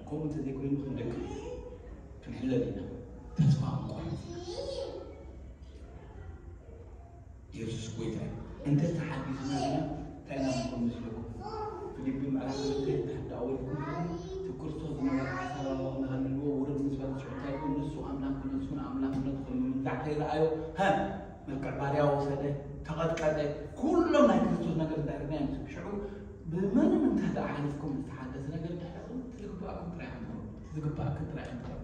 ከምኡ እንተዘይኮይኑ ክንደክም ክንሕለል ኢና። ተስፋ ምቆርጽ። የሱስ ጎይታ እዩ። እንተ ተሓዲስና ግና እንታይ ኢና ንኮን ምስለኩም? ፊልጲ ምዕራፍ ክልተ እንተ ኣወልኩም እቲ ክርስቶስ ዝነበረ ሓሳብ ኣባኹም ሃልልዎ ውረድ ምስ በለ ሽዑ እንታይ ይብል? ንሱ ኣምላኽ ክነሱን ኣምላኽነቱ ከም ምምንዛዕ ከይረኣዮ፣ ሃ፣ መልክዕ ባርያ ወሰደ፣ ተቐጥቀጠ። ኩሎም ናይ ክርስቶስ ነገር እንዳርና እዮም። ሽዑ ብምንም እንተ ዝሓለፍኩም ዝተሓደሰ ነገር ድሕረኹም ትዝግባእኩም ጥራይ ሓምሩ። ትዝግባእኩም ጥራይ ሓምሩ።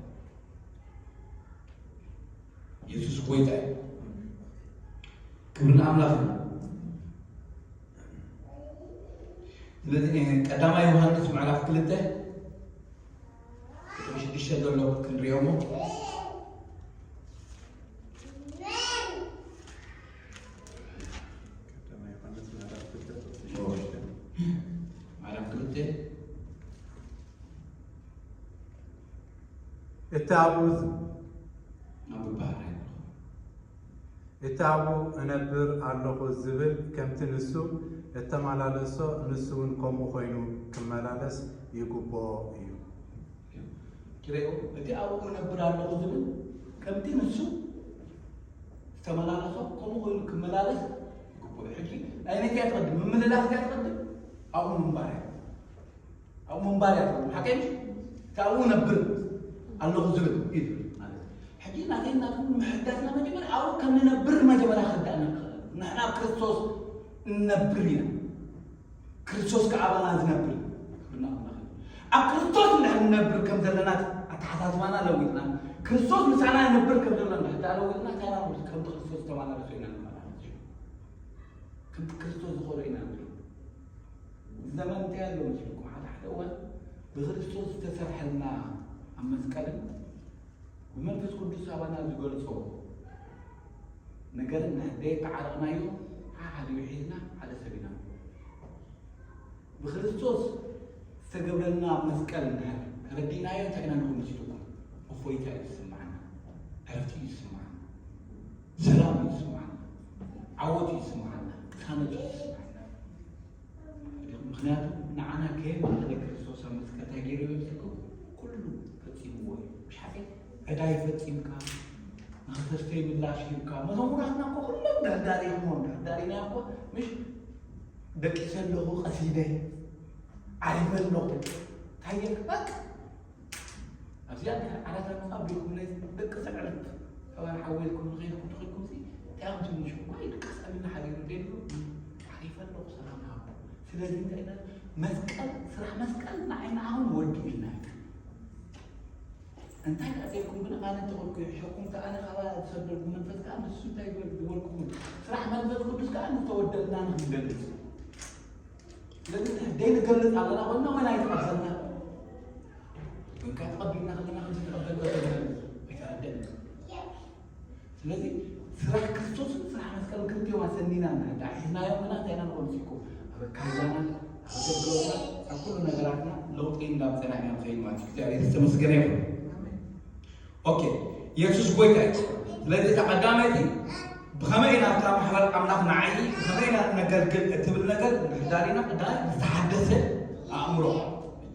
የሱስ ጎይታ እዩ። ክብሪ ንኣምላኽ እዩ። ስለዚ ቀዳማይ ዮሃንስ ምዕራፍ ክልተ ቁጥሪ ሽዱሽተ ዘሎ ክንሪኦ እሞ ቀዳማይ ዮሃንስ ምዕራፍ ክልተ ቁጥሪ ሽዱሽተ። ምዕራፍ ክልተ እቲ ኣብኡ ዝ- ናብ ዝበሃል ኣይንረኽቦ። እቲ ኣብኡ እነብር ኣለኹ ዝብል ከምቲ ንሱ እተመላለሶ ንሱ እውን ከምኡ ኮይኑ ክመላለስ ይግብኦ እዩ። ትርእዩ፣ እቲ ኣብኡ እነብር ኣለኹ ዝብል ከምቲ ንሱ ዝተመላለሶ ከምኡ ኮይኑ ክመላለስ ይግብኦ እዩ። ሕጂ ኣይነት እያ ትቐድም፣ ምምልላስ እያ ትቐድም፣ ኣብኡ ምንባር እያ። ኣብኡ ምንባር እያ ትቐድም። ሓቀይ ምሽ? እቲ ኣብኡ እነብር ኣለኹ ዝብል እዩ ዝብል ማለት እዩ። ሕጂ ናተይ ናትኩም ምሕዳስና መጀመርያ ኣብኡ ከም ንነብር መጀመርያ ክርዳእና ክኽእል። ንሕና ኣብ ክርስቶስ እንነብር ኢና። ክርስቶስ ከኣ ኣባና ዝነብር። ክብሪ ንኣምላኽ ይኹን። ኣብ ክርስቶስ እንድሕር ንነብር ከም ዘለና ኣተሓሳስባና ለዊጥና፣ ክርስቶስ ምሳና ይነብር ከም ዘሎ እንድሕር ደኣ ለዊጥና፣ እንታይ ኢና ንብል? ከምቲ ክርስቶስ ዝተመላለሶ ኢና ንመላለስ። ከምቲ ክርስቶስ ዝኸዶ ኢና ንብል። እዚ ዘመን እንታይ ኣሎ መሲልኩም? ሓደ ሓደ እዋን ብክርስቶስ ዝተሰርሐልና ኣብ መስቀልን ብመንፈስ ቅዱስ ኣባና ዝገልጾ ነገርን እንድሕር ደየተዓረቕናዮ፣ ሓደ ሓደ ሒዝና ሓደ ሰብ ኢና። ብክርስቶስ ዝተገብረልና ኣብ መስቀል እንድሕር ተረዲእናዮ እንታይ ኢና ንኸውን መሲልኩም? እፎይታ እዩ ዝስምዓና፣ ዕረፍቲ እዩ ዝስምዓና፣ ሰላም እዩ ዝስምዓና፣ ዓወት እዩ ዝስምዓና፣ ቅሳነት እዩ ዝስምዓና። ምኽንያቱ ንዓና ከየማእኸለ ክርስቶስ ኣብ መስቀል እንታይ ገይሩ እዩ መሲልኩም? ኩሉ ፈጺምዎ እዩ። ምሽ ሓቂ ዕዳይ ፈጺምካ፣ ንኽተስተይ ምላሽ ሂብካ፣ መዘሙራትና እኮ ኩሎም ድሕዳሪ ኢኹሞ፣ ድሕዳሪና እኮ፣ ምሽ ደቂሰ ኣለኹ፣ ቀሲደ፣ ዓሪፈ ኣለኹ፣ ታየ፣ በቃ። ኣብዚኣ ድሕሪ ዓራት ኣምጻ ኣቢልኩም ናይ ደቂ ዘዕርፍ፣ ሰባን ሓወይልኩም ንኸይድኩም ትኽልኩም ሲ፣ እንታይ ትንሽ እኮ ይድቀስ ኣቢልና ሓዲሩ ደልዩ፣ ዓሪፈ ኣለኹ፣ ሰላም ሃቡ። ስለዚ እንታይ ኢና፣ መስቀል፣ ስራሕ መስቀል ንዓይ ንዓኹም ወዲእልና እዩ። እንታይ ደኣ ተልኩም ግን ኣነ ተቐልኩ ይሕሸኩም፣ እታ ኣነ ካባይ ዝሰደልኩ መንፈስ ከኣ ንሱ እንታይ ይበል ዝበልኩኹም። ስራሕ መንፈስ ቅዱስ ከኣ ንተወደልና ንኽንገልጽ። ስለዚ ደይ ንገልጽ ኣለና ኮይንና ወይና ኣይተቐበልና። ግን ከኣ ተቐቢልና ከለና ከም ዝተቐበልና ኣይተረደእና። ስለዚ ስራሕ ክርስቶስን ስራሕ መስቀልን ክልቲኦም ኣሰኒና እንድሕር ደኣ ሒዝናዮም ግና እንታይ ኢና ንኾን ሲኮ ኣብ ኣካይዳና፣ ኣብ ኣገልግሎትና፣ ኣብ ኩሉ ነገራትና ለውጢ እንዳምፀና ኢና ንኸይድ ማለት እዩ። እግዚኣብሔር ዝተመስገነ ይኹን። ኦኬ፣ የሱስ ጎይታ እዩ። ስለዚ እታ ቀዳመይቲ ብኸመይ ኢና እታ ማሕበር ኣምላኽ ንዓዪ፣ ብኸመይ ኢና ነገልግል እትብል ነገር እንድሕር ደኣ ሪእና ቀዳማይ ዝተሓደሰ ኣእምሮ።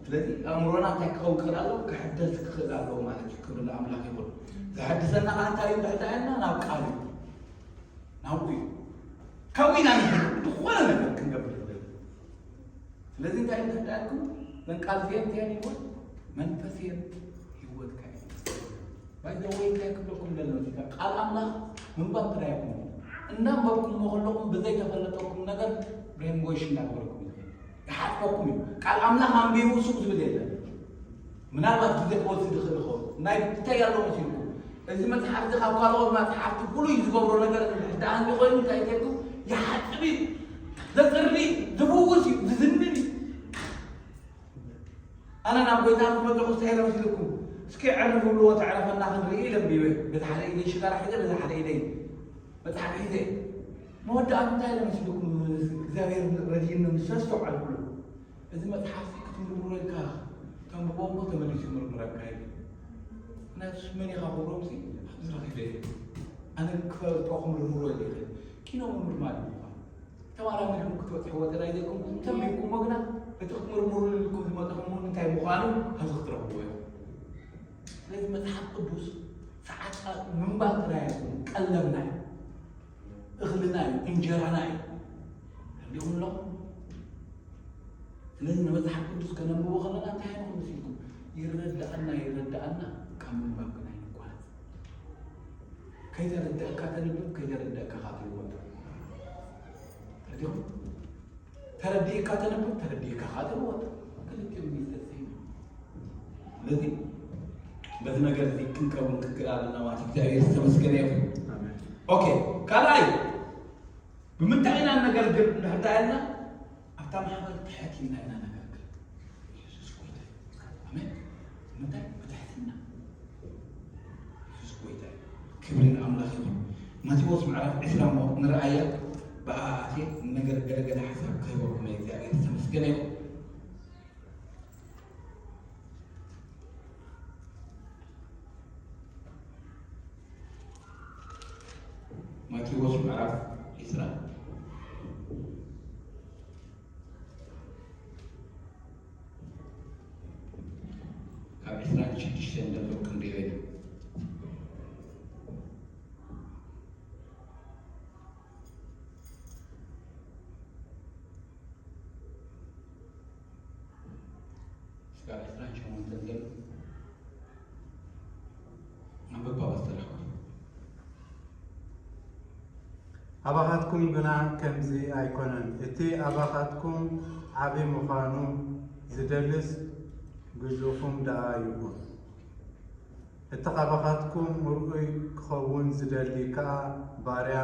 ስለዚ ኣእምሮና እንታይ ክኸውን ክኽእል ኣለዎ? ክሕደስ ክኽእል ኣለዎ ማለት እዩ። ክብሪ ንኣምላኽ ይኹን። ዘሐድሰና ከዓ እንታይ እዩ? እንድሕር ደኣ ኢልና ናብ ቃል እዩ። ናብኡ እዩ። ካብኡ ኢና ንብል ዝኾነ ነገር ክንገብር ንኽእል። ስለዚ እንታይ እዩ እንድሕር ደኣ ኢልኩም? እዘን ቃል እዚአን እንታይ እየን? ህይወት፣ መንፈስ እየን፣ ህይወት ከኣ እዩ። By the way እንታይ ክብለኩም ደሎ እዚህ ጋር ቃል ኣምላኽ ምንባብ ጥራይ ኣይኮነን። እናንበብኩምዎ ከለኹም ብዘይተፈለጠኩም ነገር brainwash እንዳገበረኩም እዩ ዝኸይድ። ይሓጥፈኩም እዩ። ቃል ኣምላኽ ኣንቢቡ ሱቕ ዝብል የለን። ምናልባት ግዜ ክወስድ ይኽእል ይኸውን። ናይ እንታይ ኣሎ መሲልኩም? እዚ መጽሓፍ እዚ ካብ ካልኦት መጽሓፍቲ ፍሉይ ዝገብሮ ነገር እንድሕር ደኣ እንተኾይኑ እንታይ ኢልኩም? ይሓጥብ እዩ። ዘጽሪ፣ ዝፍውስ እዩ፣ ዝዝንብ እዩ። ኣነ ናብ ጎይታ ምስ መጻኹ እንታይ ኢለ መሲልኩም? እስኪ ዕርፍ ብልዎ ተዕረፈና ክንርኢ ኢለ ኣንቢበ። በቲ ሓደ ኢደይ ሽጋራ ሒዘ፣ በቲ ሓደ ኢደይ መጽሓፍ ሒዘ። መወዳእታ እንታይ ኢለ መሲልኩም? እግዚኣብሔር ረድኢና፣ ንሱ ኣስተውዓልኩሉ። እዚ መጽሓፍ ክትምርምሮ ኢልካ ተንብቦ እሞ ተመሊሱ ይምርምረካ እዩ። ምክንያቱ መን ኢኻ ክብሮም ሲ ኣብዚ ረኺበ እየ። ኣነ ክፈልጦ ክምርምሮ ኢለ ይኽእል። ኪኖ ምምርማር እዩ ምዃኑ። ተመራሚርኩም ክትበጽሕዎ ተላይዘኩም ተንቢብኩሞ ግና እቲ ክትምርምሩ ኢልኩም ዝመጻኹም እውን እንታይ ምዃኑ ኣብዚ ክትረኽብዎ ኢኹም። ስለዚ መጽሓፍ ቅዱስ ሰዓት ምንባብ ጥራይ ኣይኮነን፣ ቀለብና እዩ፣ እኽልና እዩ፣ እንጀራና እዩ። እንዲኹም ኣሎ። ስለዚ ንመጽሓፍ ቅዱስ ከነንብቦ ከለና እንታይ ይኸውን መሲልኩም? ይረዳእና፣ ይረዳእና፣ ካብ ምንባብ ግን ኣይንቋረጽ። ከይተረዳእካ ተንብብ፣ ከይተረዳእካ ከዓ ትልወጥ። ተረዲኹም? ተረዲእካ ተንብብ፣ ተረዲእካ ከዓ ትልወጥ። ክልቲኦም ይዘዝዩ። ስለዚ በዚ ነገር እዚ ክንከውን ክንክእል ኣለና ማለት እዩ። እግዚኣብሔር ዝተመስገነ ይኹን። ኣሜን። ኦኬ፣ ካልኣይ ብምንታይ ኢና ነገልግል እንድሕር ደኣ ኢልና ኣብታ ማሕበር ትሕት ኢልና ኢና ነገልግል። ኢየሱስ ጎይታ እዩ። ኣሜን። ብምንታይ? ብትሕትና። ኢየሱስ ጎይታ እዩ። ክብሪ ንኣምላኽ ይኹን። ማቴዎስ ምዕራፍ ዕስራ እሞ ንርኣያ። ብኣኣ ኣትየ ነገር ገለገለ ሓሳብ ክህበኩም እየ። እግዚኣብሔር ዝተመስገነ ይኹን። ማቴዎስ ምዕራፍ ዕስራ ካብ ዕስራን ሽዱሽተን ዘሎ ክንሪኦ ኢና። ስጋብ ዕስራን ሸሞንተን ዘሎ ኣንብባ ወስተላኹ። ኣባኻትኩም ግና ከምዚ ኣይኮነን። እቲ ኣባኻትኩም ዓቢ ምዃኑ ዝደልስ ግዙእኩም ደኣ ይኹን። እቲ ካባኻትኩም ምርኡይ ክኸውን ዝደሊ ከኣ ባርያ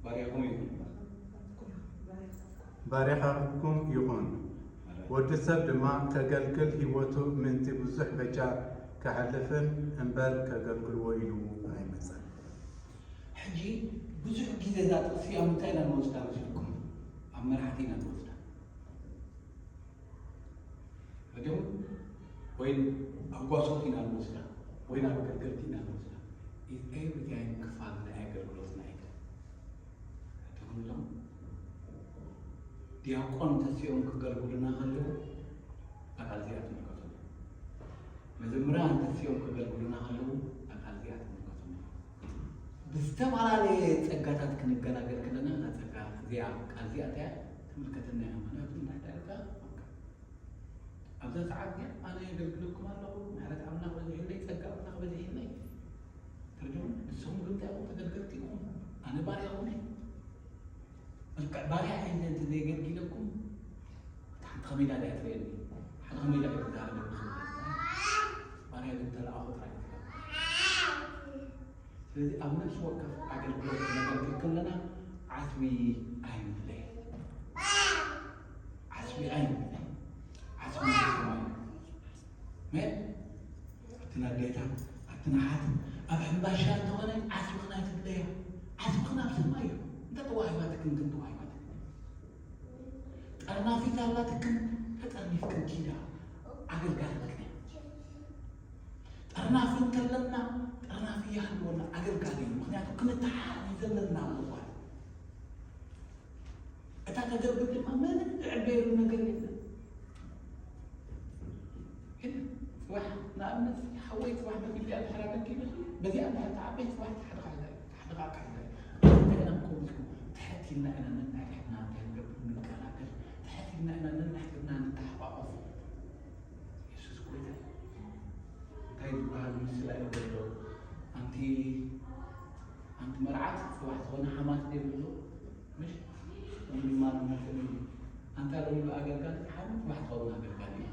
ባርያኹም ይኹን። ባርያኻትኩም ይኹን። ወዲ ሰብ ድማ ከገልግል ህይወቱ ምእንቲ ብዙሕ በጃ ከሕልፍን እምበር ከገልግልዎ ኢሉ ኣይመጸን። ሕጂ ብዙሕ ግዜ እዛ ጥቕሲ ኣብ ምንታይ ኢና ንወስዳ መሲልኩም? ኣብ መራሕቲ ኢና ንወስዳ። ሕጂ እውን ወይ ኣብ ጓሶት ኢና ንወስዳ ወይ ናብ ኣገልገልቲ ኢና ንወስዳ። It's every time ክፋል ናይ ኣገልግሎትና እዩ። ሕጂ እውን እዞም ዲያቆን ተሲኦም ክገልግሉና ከለዉ ኣካል እዚኣ ትምልከቱ። መዘምራን ተሲኦም ክገልግሉና ከለዉ ኣካል እዚኣ ትምልከቱ። ብዝተፈላለየ ጸጋታት ክንገላገል ከለና እዛ ጸጋ እዚኣ ቃል እዚኣ እንታይ እያ ትምልከተና እያ። ምክንያቱ እንታይ እንታይ ኢልካ ኣብዛ ሰዓት እዚኣ ኣነ የገልግለኩም ኣለኹ፣ ምሕረት ኣምላኽ በዚሕለይ፣ ጸጋ ኣምላኽ በዚሕለይ። ትርጉም ንስኹም ግን እንታይ ኢኹም? ተገልገልቲ ኢኹም። ኣነ ባርያኹም እየ። መልክዕ ባርያ እየ እንተ ዘየገልጊለኩም ሓንቲ ከመይዳ እያ ትርእየኒ። ሓደ ከመይዳ እየ ዝዛረበኩም። ባርያ ግን ተለኣኹ ጥራይ እዩ ዝገብር። ስለዚ ኣብ ነፍሲ ወከፍ ኣገልግሎት ክነገልግል ከለና ዓስቢ ኣይንድለ። ዓስቢ ኣይንድለ። ዓስቢ ንሰማይ እዩ። ኣሜን። ኣቲ ኣዴታት፣ ኣቲ ኣሓት፣ ኣብ ሕምባሻ እንተኾነ ዓስብኽን ኣይትድለያ። ዓስብኽን ኣብ ሰማይ እዩ። እንተ ተዋሂባትክን ግን ተዋሂባትክን። ጠርናፊት ኣላትክን ተጠርኒፍክን ኪዳ ኣገልጋሊትክን እያ። ጠርናፊ እንተለና፣ ጠርናፊ ይሃልወና፣ ኣገልጋሊ እዩ። ምክንያቱ ክንተሓሓዝ እዩ ዘለና ምባል። እታ ተገብር ድማ ምንም ዝዕበየሉ ነገር የለን። የለን። ጽባሕ ንኣብነት ሓወይ ጽባሕ በሚልያ ድሕር ኣበጊሉ በዚኣ እንድሕር ተዓበይ ጽባሕ ተሓድኻ ኢላ እዩ። ተሓድኻ ኣካ ኢላ እዩ። እንታይ ኢና ንከውን ኢልኩም? ትሕት ኢልና ኢና ነናይ ንሕና እንታይ ንገብር ንቀላቀል። ትሕት ኢልና ኢና ነናይ ንሕና ንተሓቋቆፍ። የሱስ ጎይታ እዩ። እንታይ ዝበሃል ምስላ እዩ ዘሎ? ኣንቲ ኣንቲ መርዓት ጽባሕ ዝኾነ ሓማት ዘይብሉ ምሽ? ወይም ድማ ንመርትዕ እዩ። ኣንታ ሎሚ ብኣገልጋሊ ሓማት ጽባሕ ትኸውን ኣገልጋሊ እዩ።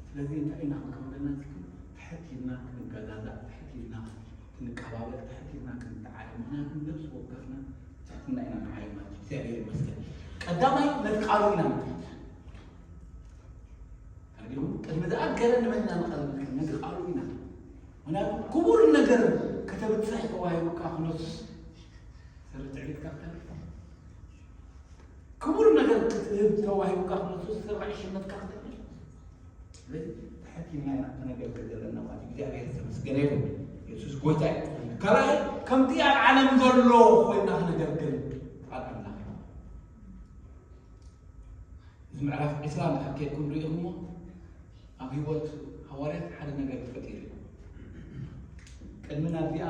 ስለዚ እንታይ ኢና ክንከውን ዘለና? ትሕት ኢልና ክንገዛዛእ፣ ትሕት ኢልና ክንቀባበል፣ ትሕት ኢልና ክንተዓረቕ። ምክንያቱ ነብሲ ወከፍና ትሕትና ኢና ንዓዪ ማለት እዩ። እግዚኣብሔር ይመስገን። ቀዳማይ ነቲ ቃሉ ኢና ንትሕት። እንዲሁም ቅድሚ ዝኣገረ ንመን ኢና ንቐርብ? ነቲ ቃሉ ኢና። ምክንያቱ ክቡር ነገር ከተብጽሕ ተዋሂቡካ ክነሱ ትዕቢትካ ክተርፍ፣ ክቡር ነገር ክትህብ ተዋሂቡካ፣ ክነሱ ዝስራዕ ሽመትካ ክተርፍ። ስለዚ ትሕት ኢልና ኢና ክነገልግል ዘለና ማለት እዩ። እግዚኣብሔር ዝተመስገነ ይሁን። የሱስ ጎይታ እዩ። ካልኣይ፣ ከምቲ ኣብ ዓለም ዘሎ ኮይና ክነገልግል ቃል ኣምላኽ እዩ። እዚ ምዕራፍ ዕስራ እንድሕር ከድኩም ርኢኹሞ፣ ኣብ ህይወት ሃዋርያት ሓደ ነገር ተፈጢሩ እዩ። ቅድሚ ናብዚኣ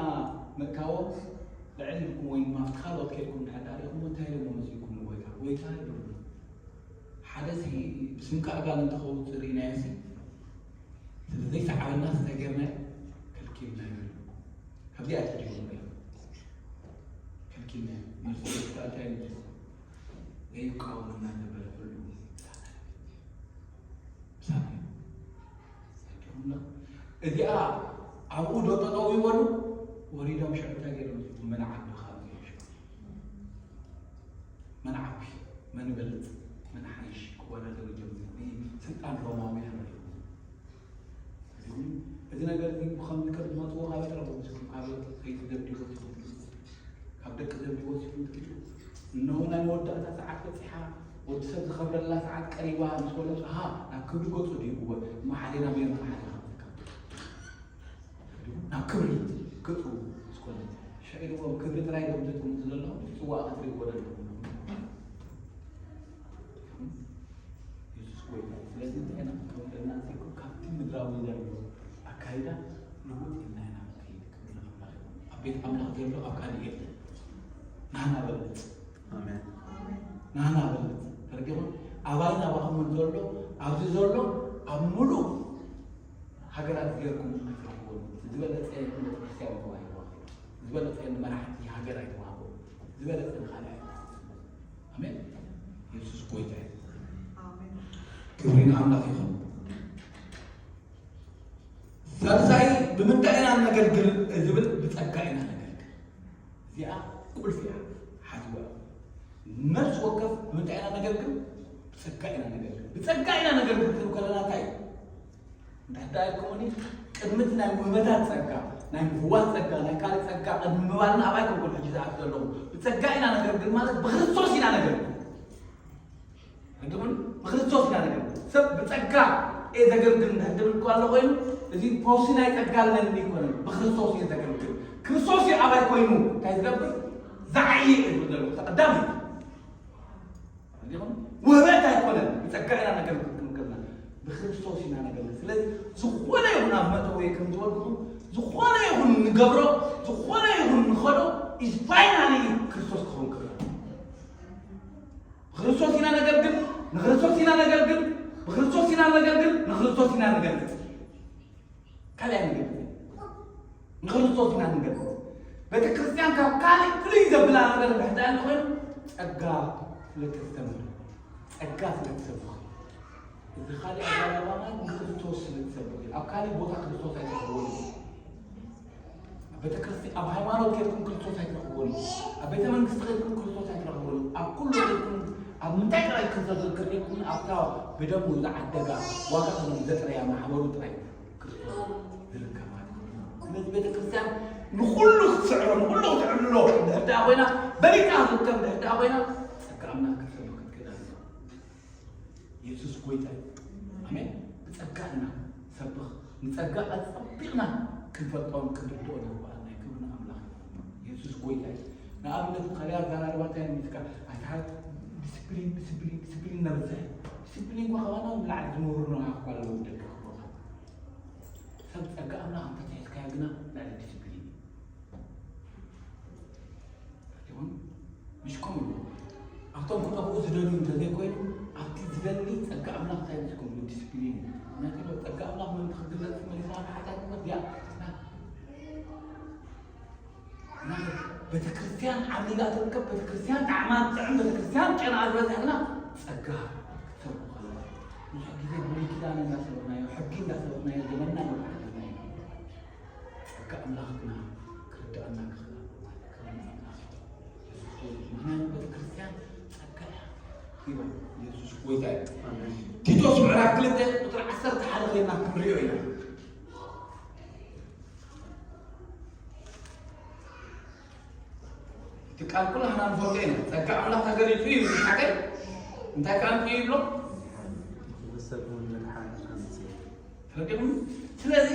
ምእታዎም ልዕል ኢልኩም ወይ ድማ ኣብቲ ካልኦት ከድኩም እንድሕር ዳኣ ርኢኹሞ፣ እንታይ ኢሎሞ መሲልኩም ንጎይታ? ጎይታ ኢሎሞ። ሓደ ሲ ብስምካ ኣጋንንቲ ከውፅእ ርኢናዮ ሲ፣ ስለ ዘይሰዓበና ዝተገርና ከልኪልና ይብሉ። ካብዚኣ ተጀምሩ እዮም። ከልኪልና ይብሉ። መልሱ እንታይ እዩ? ዘይቃወም እናተበለ ኩሉ ምሳና እዩ። እዚኣ ኣብኡ ዶ ጠጠው ይበሉ? ወሪዶም ሽዑ እንታይ ገይሮም? መን ዓቢ ካብ ሽዑ መን ዓቢ፣ መን ይበልጽ፣ መን ሓይሽ ክወዳደሩ ጀመሩ። ስልጣን ሮማውያን እዩ። እዚ ነገር እዚ ብኸምዚ ከም ዝመፅዎ ካብ ትረኽቡ፣ ካብ ከይዲ ዘብዴዎስ ይኹን፣ ካብ ደቂ ዘብዴዎስ ይኹን ትርእዩ። እነሆ ናይ መወዳእታ ሰዓት በፂሓ፣ ወዲ ሰብ ዝኸብረላ ሰዓት ቀሪባ ምስ በሎ፣ ኣሃ፣ ናብ ክብሪ ገፁ ድይብዎ፣ እሞ ሓዴና በየናይ ሓዴና ናብ ክብሪ ገፁ ምስ ኮነ፣ ሽዑ ኢልዎም ክብሪ ጥራይ ዶ ዝጥምቱ ዘለኹም፣ እቲ ጽዋእ ክትርእይዎ ዶ ኣለኹም? የሱስ ጎይታ እዩ። ስለዚ እንታይ ኢና ክንከውን ዘለና? እዚ እኮ ካብቲ ምድራዊ ዘሎ ኣካይዳ ልውጥ ኢልና ኢና ክንከይድ። ክብሪ ንኣምላኽ ይኹን። ኣብ ቤት ኣምላኽ ዘሎ ኣብ ካልእ የለን። ናህና በለጽ። ኣሜን። ናህና በለጽ። ተረዲኹም? ኣባይ ናባኹም ዘሎ፣ ኣብዚ ዘሎ፣ ኣብ ምሉእ ሃገራት ጌርኩም ኣይትረኽቡን። ዝበለጸ ንቤተ ክርስቲያን ተዋሂብዋ። ዝበለጸ ንመራሕቲ ሃገር ኣይተዋህቦ። ዝበለጸ ንኻልእ ኣይተዋህቦ። ኣሜን። የሱስ ጎይታ እዩ። ኣሜን። ክብሪ ንኣምላኽ ይኹን። ሳልሳይ ብምንታይ ኢና ነገልግል ዝብል ብጸጋ ኢና ነገልግል። እዚኣ ቁልፊ እያ። ሓዝዋ። ነፍሲ ወከፍ ብምንታይ ኢና ነገልግል? ብጸጋ ኢና ነገልግል። ብጸጋ ኢና ነገልግል ክንብል ከለና እንታይ እዩ? እንድሕር ደኣ ኢልኩምኒ፣ ቅድሚ እቲ ናይ ውህበታት ጸጋ፣ ናይ ምፍዋስ ጸጋ፣ ናይ ካልእ ጸጋ ቅድሚ ምባልና፣ ኣባይ ኮንኩን ሕጂ ዝኣቱ ዘለኹ? ብጸጋ ኢና ነገልግል ማለት ብክርስቶስ ኢና ነገልግል። ሕጂ እውን ብክርስቶስ ኢና ነገልግል። ሰብ ብጸጋ እየ ዘገልግል እንድሕር ዝብል እኳ ኣሎ ኮይኑ፣ እዚ ፈውሲ ናይ ጸጋ ኣለኒ ኣይኮነን፣ ብክርስቶስ እየ ዘገልግል። ክርስቶስ እዩ ኣባይ ኮይኑ እንታይ ዝገብር? ዝዓዪ እዩ ዝብል ዘሎ። ቀዳሚ እዩ። እንዲኹም ውህበት ኣይኮነን፣ ብጸጋ ኢና ነገልግል ክንብል ከለና፣ ብክርስቶስ ኢና ነገልግል። ስለዚ ዝኾነ ይኹን ኣብ መእተዊ ከም ዝበልኩኹም፣ ዝኾነ ይኹን ንገብሮ፣ ዝኾነ ይኹን ንኸዶ፣ is finally ክርስቶስ ክኸውን ክኽእል። ብክርስቶስ ኢና ነገልግል፣ ንክርስቶስ ኢና ነገልግል፣ ብክርስቶስ ኢና ነገልግል፣ ንክርስቶስ ኢና ነገልግል። ካልእ ኣይንገብር። ንክርስቶስ ኢና ንገብር። ቤተ ክርስቲያን ካብ ካልእ ፍልይ ዘብላ ነገር እንድሕር ደኣ ኮይኑ፣ ጸጋ ስለ ተስተምህር፣ ጸጋ ስለ ትሰብኽ። እዚ ካልእ ኣዛራርባ ማለት ንክርስቶስ ስለ ትሰብኽ እዩ። ኣብ ካልእ ቦታ ክርስቶስ ኣይትረኽብዎን እዩ። ኣብ ቤተ ክርስቲያን፣ ኣብ ሃይማኖት ኬድኩም ክርስቶስ ኣይትረኽብዎን እዩ። ኣብ ቤተ መንግስቲ ኬድኩም ክርስቶስ ኣይትረኽብዎን እዩ። ኣብ ኩሉ ኬድኩም ኣብ ምንታይ ጥራይ ክዘክር ኢልኩም ኣብታ ብደሙ ዝዓደጋ ዋጋ ከም ዘጥረያ ማሕበሩ ጥራይ ክርስቶስ ዝርከብ ማለት እዩ። ስለዚ ቤተ ክርስቲያን ንኹሉ ክትስዕሮ፣ ንኹሉ ክትዕልሎ እንድሕር ደኣ ኮይና፣ በሊጣ ክትርከብ እንድሕር ደኣ ኮይና፣ ጸጋ ኣምላኽ ክትሰብኽ ክትክእል ኣለዋ። የሱስ ጎይታ እዩ። ኣሜን። ብጸጋ ኢና ሰብኽ፣ ንጸጋ ኣጸቢቕና ክንፈልጦን ክንርድኦን ይግባኣና። ክብሪ ንኣምላኽ። የሱስ ጎይታ እዩ። ንኣብነት፣ ካልእ ኣዘራርባ እንታይ እዩ? ሚትካ ኣይትሓት፣ ዲስፕሊን፣ ዲስፕሊን፣ ዲስፕሊን ነብዝሕ። ዲስፕሊን እኳ ካባና ንላዕሊ ዝምህሩና እኳ ኣለዉ ደቂ ክብሮታ። ሰብ ጸጋ ኣምላኽ እንተትሒዝካዮ ግና ልዕሊ ዲስፕሊን እዩ። ይኹን፣ ምሽ ከምኡ እዩ። ኣብቶም ክጠፍኡ ዝደልዩ እንተዘይኮይኑ፣ ኣብቲ ዝደሊ ጸጋ ኣምላኽ እንታይ እዩ ዝገብሩ? ዲስፕሊን እዩ። ምክንያቱ ጸጋ ኣምላኽ ምእንቲ ክግለጽ መሊስና ንሓታ ንግበር እዚኣ። እና ቤተ ክርስቲያን ዓሚላ ትርከብ፣ ቤተ ክርስቲያን ጣዕማ ትጥዕም፣ ቤተ ክርስቲያን ጨና ዝበዝሐና ጸጋ ክትሰብኩ ከለዋ። ብዙሕ ግዜ ብሉይ ኪዳን እንዳሰበኽናዮ፣ ሕጊ እንዳሰበኽናዮ፣ ዘመንና እንዳሓለፍናዮ። ጸጋ ኣምላኽ ግና ክርድኣና ክኽእል ኣለዎ ማለት ክብሪ ንኣምላኽ። የሱስ ጎይታ እዩ። ምኽንያቱ ቤተ ክርስቲያን ጸጋ እያ ሂባ። የሱስ ጎይታ እዩ። ኣሜን። ቲቶስ ምዕራፍ ክልተ ቁጽሪ ዓሰርተ ሓደ ኮይና ክንሪኦ ኢና። እቲ ካብ ኩላህና ንፈልጦ ኢና። ጸጋ ኣምላኽ ተገሊጹ እዩ ሓቀይ። እንታይ ከኣ ኣምጽኡ ይብሎ? ተረዲኹም? ስለዚ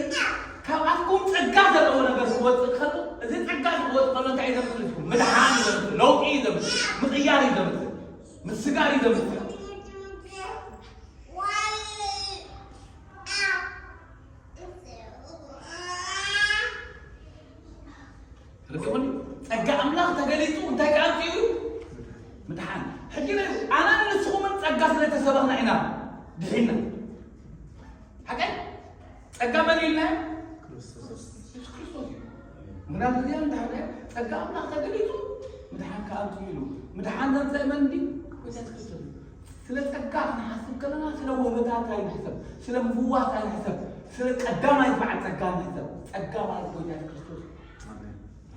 ካብ ኣፍኩም ጸጋ ዘለዎ ነገር ክወጽእ ከሎ፣ እዚ ጸጋ ክወጽእ ከሎ እንታይ እዩ ዘምጽእ? ምድሓን እዩ ዘምጽእ፣ ለውጢ እዩ ዘምጽእ፣ ምቕያር እዩ ዘምጽእ፣ ምስጋር እዩ ዘምጽእ። ርድኡኒ? ጸጋ ኣምላኽ ተገሊጹ እንታይ ከኣምጽኡ እዩ? ምድሓን። ሕጂ ርኡ፣ ኣነን ንስኹምን ጸጋ ስለ ተሰበኽና ኢና ድሒና። ሓቀይ? ጸጋ መን ኢልና? የሱስ ክርስቶስ እዩ። ምክንያቱ እዚኣ እንታይ ጸጋ ኣምላኽ ተገሊጹ ምድሓን ከኣምጽኡ ኢሉ። ምድሓን ዘምጸእ መን እንዲ? ጎይታ የሱስ ክርስቶስ እዩ። ስለ ጸጋ ክንሓስብ ከለና ስለ ውህበታት ኣይንሕሰብ፣ ስለ ምፍዋስ ኣይንሕሰብ፣ ስለ ቀዳማይ ዝበዓል ጸጋ ንሕሰብ። ጸጋ ማለት ጎይታ የሱስ ክርስቶስ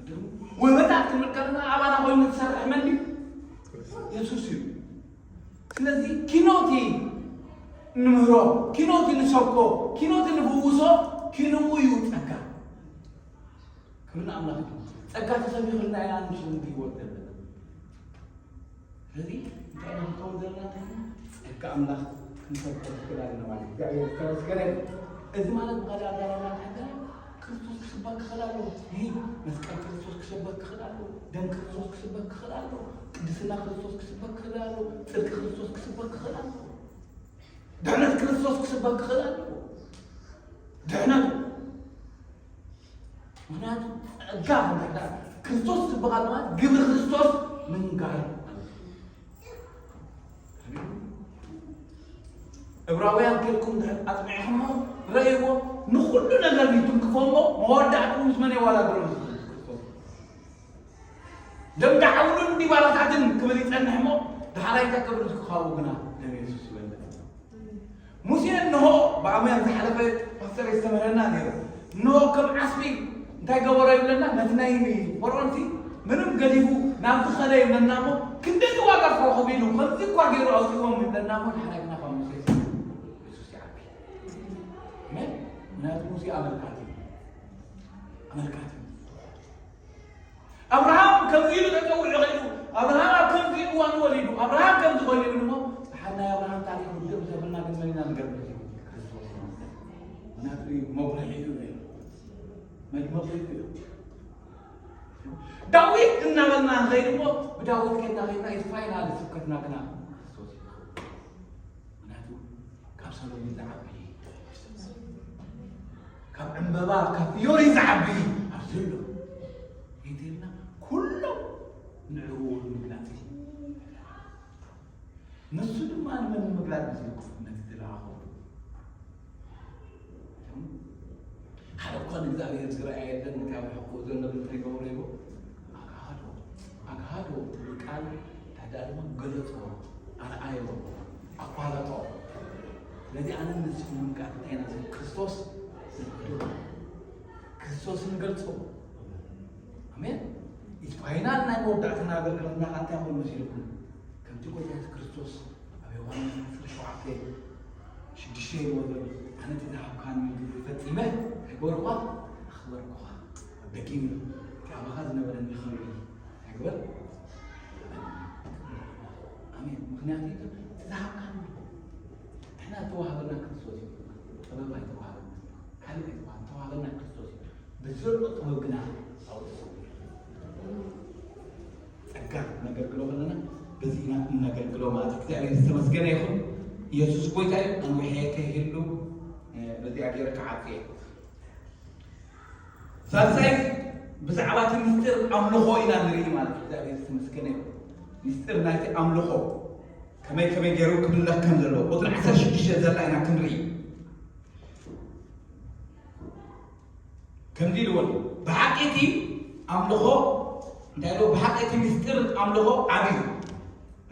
እዩ። ወህበታት ክንብል ከለና ኣባና ኮይኑ ዝሰርሕ መን እዩ? የሱስ እዩ። ስለዚ ኪኖቲ ንምህሮ፣ ኪኖቲ ንሰብኮ፣ ኪኖቲ ንፍውሶ፣ ኪንኡ እዩ ጸጋ። ክብሪ ንኣምላኽ እዩ። ጸጋ ተሰቢኹልና ኢና ንሽም ህይወት ዘለና። ስለዚ እንታይ ኢና ክንከውን ዘለና? ጸጋ ኣምላኽ ክንሰብኮ ንኽእል ኣለና ማለት እዩ። እግዚኣብሔር ዝተመስገነ ይሁን። እዚ ማለት ብኻልእ ኣገባብ ማለት እንታይ? ክርስቶስ ክስበክ ክኽእል ኣለዎ። ይህ መስቀል ክርስቶስ ክስበክ ክኽእል ኣለዎ። ደም ክርስቶስ ክስበክ ክኽእል ኣለዎ። ቅድስና ክርስቶስ ክስበክ ክኽእል ኣለዎ። ጽድቂ ክርስቶስ ክስበክ ክኽእል ኣለዎ። ድሕነት ክርስቶስ ክስበክ ክኽእል ኣለዎ። ድሕነቱ ምክንያቱ ጸጋ ክንርዳእ ክርስቶስ ዝበሃል ማለት ግብሪ ክርስቶስ ምንጋር ማለት እዩ። እብራውያን ከድኩም ድሕር ኣጥሚዕኹሞ ረእይዎ ንኹሉ ነገር ይትንክፎሞ መወዳእትኡ ምስ መን የዋዳድሮ ክርስቶስ ደም ዳዓውሉን ዲባላታትን ክብል ይጸንሕ እሞ ዳሕራይ እንታይ ክብል ክኻቡ ግና ደም የሱስ ይበልዕ። ሙሴ እንሆ ብኣምያን ዝሓለፈ ፓስተር የስተምህረና ነይሩ። እንሆ ከም ዓስቢ እንታይ ገበሮ ይብለና ነቲ ናይ ፈርዖንሲ ምንም ገዲፉ ናብ ዝኸደ ይብለና እሞ ክንደይ ዋጋ ክረኽብ ኢሉ ከምዚ እኳ ገይሩ ኣውፅዎም ይብለና እሞ ንሓና ግና ካብ ሙሴ የሱስ ይዓቢ። ኣሜን። ምክንያቱ ሙሴ ኣመልካቲ እዩ። ኣመልካቲ እዩ። ኣብርሃም ከምዚ ኢሉ ተጸዊዑ ኸይዱ ኣብርሃም ኣብ ከምዚ እዋን ወሊዱ ኣብርሃም ከምዚ ኾይኑ ይብል እሞ ሓና ናይ ኣብርሃም ታሪክ ውድእ ዘብልና ግን መን ኢና ንገብር? ክርስቶስ። ምክንያቱ መጉልሒ እዩ ነይሩ። መድመቂ እዩ። ዳዊት እናበልና ንኸይድ እሞ ብዳዊት ከይድና ከይድና እቲ ፋይናል ስብከትና ግና ክርስቶስ እዩ። ምክንያቱ ካብ ሰሎሞን ዝዓቢ ካብ ዕምበባ ካብ ፍዮሪ ዝዓቢ ኣብዚ ኣሎ። እንተልና ኩሎም ንዕኡ ንምግላጽ እዩ። ንሱ ድማ ንመን ንምግላጽ ምስልኩም ነቲ ዝለኣኾ ሓደ እኳ ንእግዚኣብሔር ዝረኣየለን ካብ ሕቁ ዘሎ እንታይ ገብሮ ይቦ ኣግሃዶ ኣግሃዶ ትብል ቃል ታዳ ድማ ገለጾ ኣርኣዮ ኣቋረጦ። ስለዚ ኣነ ንስኹም ምንቃት እንታይ ኢና ዝብል ክርስቶስ ንግዶ ክርስቶስ ንገልጾ። ኣሜን። ኢት ፋይናል ናይ መወዳእትና ኣገልግሎትና ከ እንታይ ኮይኑ መሲልኩም? ከምቲ ጎይታ የሱስ ክርስቶስ ኣብ ዮሃንስ ዓሰርተ ሸውዓተ ሽዱሽተ ይብሎ ዘሎ ኣነ እቲ ዝሃብካኒ ግዜ ፈጺመ ኣይገበርኳ ኣኽበርኩኻ። ደጊም እቲ ኣባኻ ዝነበረኒ ክብሪ ኣይግበር። ኣሜን። ምክንያቱ እቲ ዝሃብካኒ ንሕና ዝተዋህበና ክርስቶስ እዩ። ጥበብ ኣይተዋህበና ካልእ ኣይተዋህበና ተዋህበና ክርስቶስ እዩ። ብዘሎ ጥበብ ግና ኣውፅኡ። ጸጋ ነገልግሎ ከለና በዚ ኢና እነገልግሎ ማለት እዩ። እግዚኣብሔር ዝተመስገነ ይኹን። ኢየሱስ ጎይታ እዩ። ኣንዊሐ ከይህሉ በዚኣ ገይረ ክዓጽ እየ። ሳልሳይ ብዛዕባ እቲ ምስጢር ኣምልኾ ኢና ንርኢ ማለት እዩ። እግዚኣብሔር ዝተመስገነ ይኹን። ምስጢር ናይቲ ኣምልኾ ከመይ ከመይ ገይሩ ክምለኽ ከም ዘለዎ ቁፅሪ ዓሰርተ ሽዱሽተ ዘላ ኢና ክንርኢ። ከምዚ ኢልዎ ኣሎ፣ ብሓቂ እቲ ኣምልኾ እንታይ ኢልዎ? ብሓቂ እቲ ምስጢር ኣምልኾ ዓቢ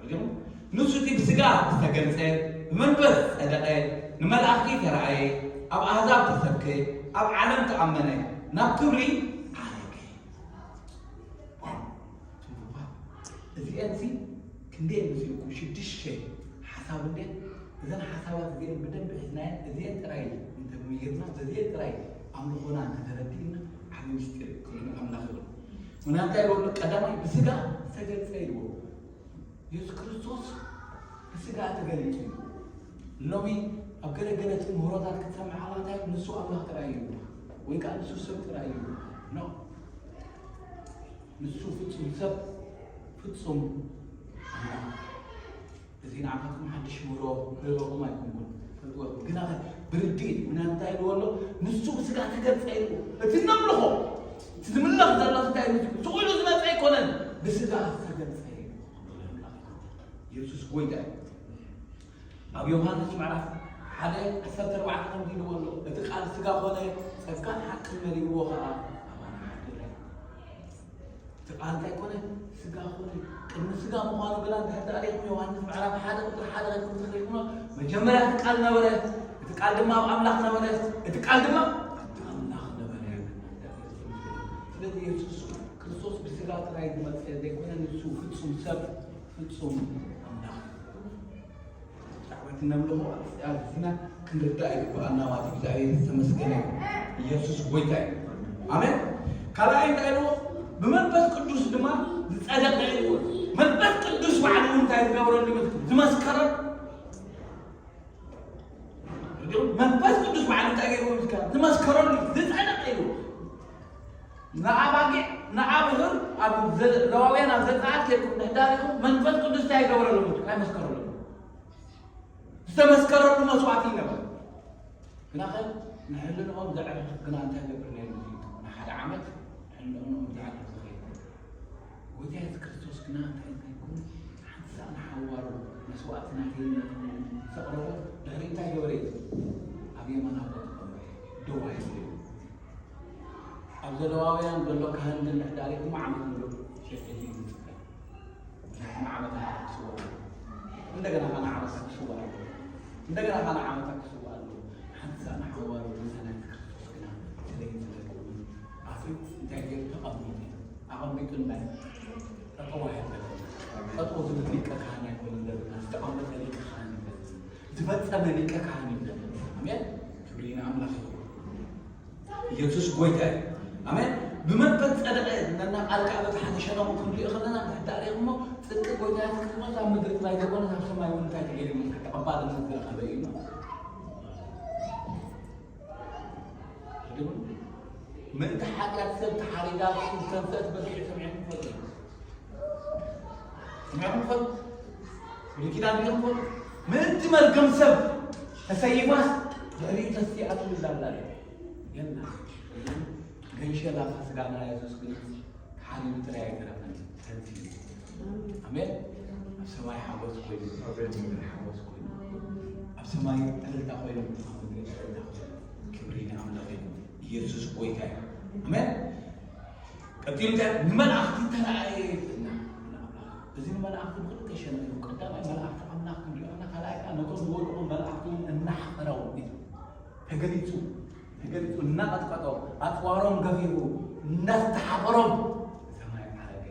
እዩ። ንሱ እቲ ብስጋ ዝተገልጸ፣ ብመንፈስ ዝጸደቐ፣ ንመላእኽቲ ተራእየ፣ ኣብ ኣህዛብ ተሰብከ፣ ኣብ ዓለም ተኣመነ፣ ናብ ክብሪ ዓረገ። ዋው! ትንፋት እዚአን ሲ ክንደይ ምስልኩም ሽዱሽተ ሓሳብ እንዴ እዘን ሓሳባት እዚአን ብደንብ ሒዝናየን እዚአን ጥራይ እንተምይርና በዚአን ጥራይ ኣምልኾና እንተተረዲእና ዓብዪ ምስጢር እዩ። ክብሪ ንኣምላኽ ይኹን። ምክንያቱ እንታይ ይብሉ? ቀዳማይ ብስጋ ተገልጸ ኢልዎ። የሱስ ክርስቶስ ብስጋ ተገሊጹ እዩ። ሎሚ ኣብ ገለገለ ትምህሮታት ክትሰምዕ ከለኻ እንታይ ንሱ ኣምላኽ ጥራይ እዩ ወይ ከዓ ንሱ ሰብ ጥራይ እዩ። ኖ፣ ንሱ ፍጹም ሰብ፣ ፍጹም ኣምላኽ። እዚ ንዓኻትኩም ሓድሽ ምህሮ ክህበኩም ኣይኮንኩን፣ ፈልጥወኩም። ግና ብርድኢት ምናምን እንታይ ኢልዎ ኣሎ? ንሱ ብስጋ ተገልጸ ኢልዎ። እቲ ነምልኾ፣ እቲ ዝምለኽ ዘሎ እንታይ ኢሉ? ስቕ ኢሉ ዝመጸ ኣይኮነን፣ ብስጋ ዝተገልጸ ኢሉ። የሱስ ጎይታ እዩ። ኣብ ዮሃንስ ምዕራፍ ሓደ ዓሰርተ ኣርባዕተ ከምዚ ኢልዎ ኣሎ፣ እቲ ቃል ስጋ ኮነ፣ ጸጋን ሓቅን መሊእዎ ኸኣ ኣባና ሓደረ። እቲ ቃል እንታይ ኮነ? ስጋ ኮነ። ቅድሚ ስጋ ምዃኑ ግና እንድሕር ተኣሪኹም ዮሃንስ ምዕራፍ ሓደ ቁፅሪ ሓደ ኸድኩም ተኽሪኹም፣ መጀመርያ እቲ ቃል ነበረ፣ እቲ ቃል ድማ ኣብ ኣምላኽ ነበረ፣ እቲ ቃል ድማ ኣምላኽ ነበረ። ስለዚ የሱስ ክርስቶስ ብስጋ ጥራይ ዝመፀ ዘይኮነ፣ ንሱ ፍጹም ሰብ፣ ፍጹም ኣምላኽ። ብዛዕባ እቲ ነምልኾ ኣዝና ክንርዳእ ይግብኣና ማለት እዩ። እግዚኣብሔር ዝተመስገነ ይሁን። ኢየሱስ ጎይታ እዩ። ኣሜን። ካልኣይ እንታይ ኢልዎ? ብመንፈስ ቅዱስ ድማ ዝጸደቐ ኢልዎ። መንፈስ ቅዱስ ባዕሉ እውን እንታይ ዝገብረሉ ይመስል? ዝመስከረሉ። ርድኡ? መንፈስ ቅዱስ ባዕሉ እንታይ ገይርዎ ይመስል? ዝመስከረሉ፣ ዝጸደቐ ኢልዎ። ንኣባጊዕ፣ ንኣብህር ኣብ ዘ-፣ ለዋውያን ኣብ ዘጸኣት ኬድኩም እንድሕር ዳሪኹም መንፈስ ቅዱስ እንታይ ይገብረሎም? ኣይመስከረሎም። ዝተመስከረሉ መስዋዕቲ ይነብር። ግናኸ ንሕልንኦም ዘዕርፍ ግና እንታይ ይገብር ነይሩ? ንሓደ ዓመት ንሕልንኦም ዘዕርፍ ዝኸይድ። ጎይታ የሱስ ክርስቶስ ግና እንታይ እንታይ ይኮን? ሓንሳእ ንሓዋሩ መስዋዕቲ ናተይነቱ ዘቕረቦ ድሕሪ እንታይ ገበረ እዩ? ኣብ የማን ኣቦ ተቐመጠ። ደው ኣይበለ። ኣብ ዘለዋውያን ዘሎ ካህን ግን ድሕዳሪኹም ዓመት ሙሉእ ሸሸ እዩ ዝጽበ። ምኽንያቱም ዓመታት ክስዋእ ኣሎ። እንደገና ኻና ዓመታት ክስዋእ ኣሎ። እንደገና ኻና ዓመታት ክስዋእ ኣሎ። ሓንሳእ ንሓዋሩ መሰናይት ክርስቶስ ግና ስለይ ዝለቅምን ኣፍሪት እንታይ ገይሩ ተቐሚጡ እዩ። ኣቐሚጡ እንታይ? ጠጠው ኣይበለን። ጠጠው ዝብል ሊቀ ካህን ኣይኮነን ዘለና። ዝተቐመጠ ሊቀ ካህን እዩ ዘለና። ዝፈጸመ ሊቀ ካህን እዩ ዘለና። ኣሜን። ክብሪ ንኣምላኽ ይኹን። ኢየሱስ ጎይታ እዩ። ኣሜን። ብመንፈስ ጸደቐ ዝብለና ቃል ከዓ በቲ ሓደ ሸነኹ ክንሪኦ ከለና፣ እንድሕር ተሪእኹሞ፣ ጽድቂ ጎይታ የሱስ ክርስቶስ ኣብ ምድሪ ጥራይ ዘይኮነስ ኣብ ሰማይ እውን እንታይ ተገይሩ ይመስል? ተቐባልነት ዝረኸበ እዩ። ምእንቲ ሓጢኣት ሰብ ተሓሪዳ ዝተንስአት በጊዕ ሰሚዕኩም ትፈልጡ? ሰሚዕኩም ትፈልጡ? ብሉይ ኪዳን ዲኹም ትፈልጡ? ምእንቲ መርገም ሰብ ተሰይማስ ድሕሪኡ ተስቲኣትሉ ዛላ የላ። ገንሸላ ስጋና የሱስ ግን ተሓሪዱ ጥራይ ኣይተረፈን፣ ተንሲኡ። ኣሜን። ኣብ ሰማይ ሓጎስ ኮይኑ፣ ኣብ ምድሪ ሓጎስ ኮይኑ፣ ኣብ ሰማይ ዕልልታ ኮይኑ፣ ኣብ ምድሪ ዕልልታ ኮይኑ። ክብሪ ንኣምላኽ ይኹን። ኢየሱስ ጎይታ እዩ። ኣሜን። ቀጺሉ እንታይ? ንመላእኽቲ ተራእየ ይብለና። እዚ ንመላእኽቲ ብኽልተ ሸነኽ እዩ። ቀዳማይ መላእኽቲ ኣምላኽ ክንሪኦ ከለና፣ ካልኣይ ከኣ ነቶም ዝወደቑ መላእኽቲ እውን እናሕፈሮም እዩ። ተገሊጹ፣ ተገሊጹ እናቐጥቀጦም፣ ኣጽዋሮም ገፊፉ፣ እናስተሓፈሮም ሰማይ ዓረገ።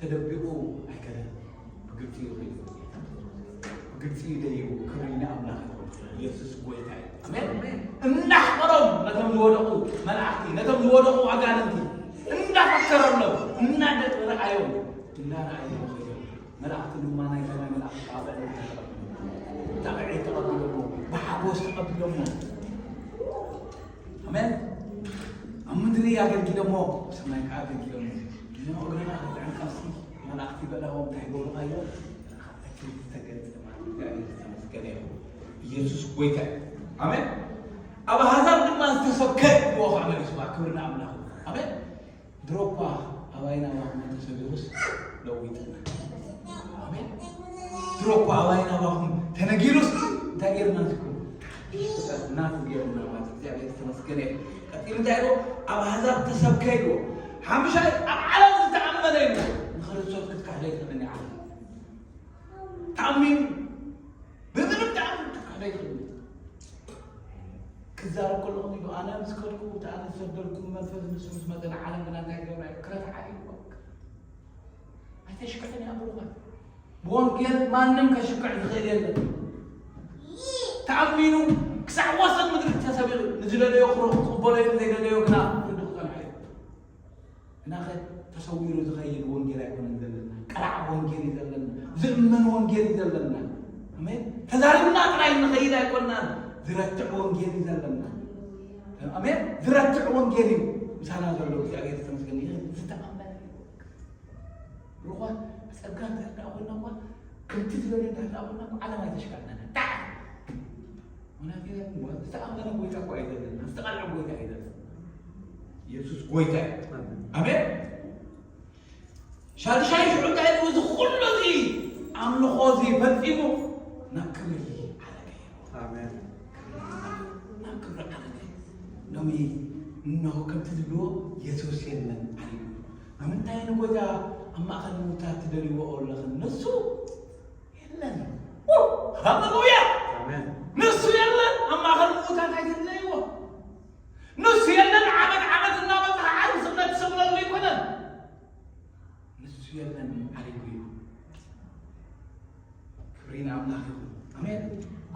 ተደቢቑ ኣይከደን። ብግልጺ እዩ ርእዩ። ብግልጺ እዩ ደይቡ። ክብሪ ንኣምላኽ ይኹን። ኢየሱስ ጎይታ እዩ። ኣሜን። እናሕፈሮም ነቶም ዝወደቑ መላእኽቲ፣ ነቶም ዝወደቑ ኣጋንንቲ እናፈከረሎም፣ እናደረኣዮም፣ እናረኣዮም ከይዶም። መላእኽቲ ድማ ናይ ሰማይ መላእኽቲ ኣብ ልዕሊ ተቐብሎም። ብጣቕዒት ተቐቢሎሞ፣ ብሓጎስ ተቐቢሎሞ። ኣሜን። ኣብ ምድሪ ኣገልጊሎሞ፣ ኣብ ሰማይ ከዓ ኣገልጊሎሞ። ንሕና እግርና ከትዕንቀፍሲ መላእኽቲ በላዎም እንታይ ይገብሩኻ እዮም? መላእኽቲ ዝተገልጸ ማለት እግዚኣብሔር ዝተመስገነ ይኹን። ኢየሱስ ጎይታ እዩ። ኣሜን። ኣብ ኣሕዛብ ድማ ዝተሰብከ ይብልዎ ከዓ መሊሱ ከዓ ክብሪ ንኣምላኽ። ኣሜን። ድሮ እኳ ኣባይን ኣባኹም ተሰቢኹስ ለዊጥና። ኣሜን። ድሮ እኳ ኣባይን ኣባኹም ተነጊሩስ እንታይ ጌርና ንዝክሩ? ናቱ ጌርና ማለት እግዚኣብሔር ዝተመስገነ እዩ። ቀጺሉ እንታይ ኢሉ? ኣብ ኣሕዛብ ተሰብከ ኢሉ። ሓሙሻይ ኣብ ዓለም ዝተኣመነ ኢሉ። ንክርስቶስ ክትካሕዶ ኣይትኽእልን እያ ዓለም። ተኣሚኑ ብምንም ተኣምር ክትካሕዶ ኣይትኽእልን። ክዛረብ ከለኹ ኢሉ፣ ኣነ ምስ ከድኩ፣ እቲ ኣነ ዝሰደልኩ መንፈስ ንሱ ምስ መጠ ንዓለም ግና እንታይ ክገብራ እዩ? ክረትዓ እዩ። ኣይተሽክዕን እያ ብሩኻት። ብወንጌል ማንም ከሽክዕ ዝኽእል የለን። ተኣሚኑ ክሳዕ ወሰን ምድሪ ተሰቢሩ፣ ንዝደለዮ ክረኽቦ፣ ክቕበሎ እዩ፣ ዘይደለዮ ግና ክንዲ ክጸንሖ እዩ። ግናኸ ተሰዊሩ ዝኸይድ ወንጌል ኣይኮነን ዘለና። ቀላዕ ወንጌል እዩ ዘለና። ዝእመን ወንጌል እዩ ዘለና። ኣሜን። ተዛሪብና ጥራይ ንኸይድ ኣይኮናን። ዝረትዕ ወንጌል እዩ ዘለና። ኣሜን። ዝረትዕ ወንጌል እዩ። ምሳና ዘሎ እግዚኣብሔር ዝተመስገነ ይሁን። ዝተኣመነ እዩ። ርኳ ብጸጋ እንድሕር ደኣ ኮይና እኳ፣ ከምቲ ዝበለ እንድሕር ደኣ ኮይና እኳ፣ ዓለም ኣይተሽካዕናን። ጣዕ! ምክንያቱ ዝተኣመነ ጎይታ እኳ ኣይደለና፣ ዝተቐልዐ ጎይታ ኣይደለና። ኢየሱስ ጎይታ እዩ። ኣሜን። ሻድሻይ ሽዑ እንታይ ኢሉ? እዚ ኩሉ እዚ ኣምልኾ እዚ ፈጺሙ ናብ ክብሪ ዓረገ። ኣሜን። ናብ ክብሪ ዓረገ። ሎሚ እነሆ ከምቲ ዝብልዎ የሱስ የለን ዓሪጉ። ንምንታይ ንጎይታ ኣብ ማእከል ምውታት ትደልይዎ ኣለኽን? ንሱ የለን። ው! ሃሌሉያ! ኣሜን። ንሱ የለን ኣብ ማእከል ምውታት ኣይትድለይዎ። ንሱ የለን ዓመት ዓመት እናመጽኣ ዓርቢ ስቕለት ትሰግደሉ ኣይኮነን። ንሱ የለን ዓሪጉ እዩ። ክብሪ ንኣምላኽ ይኹን። ኣሜን።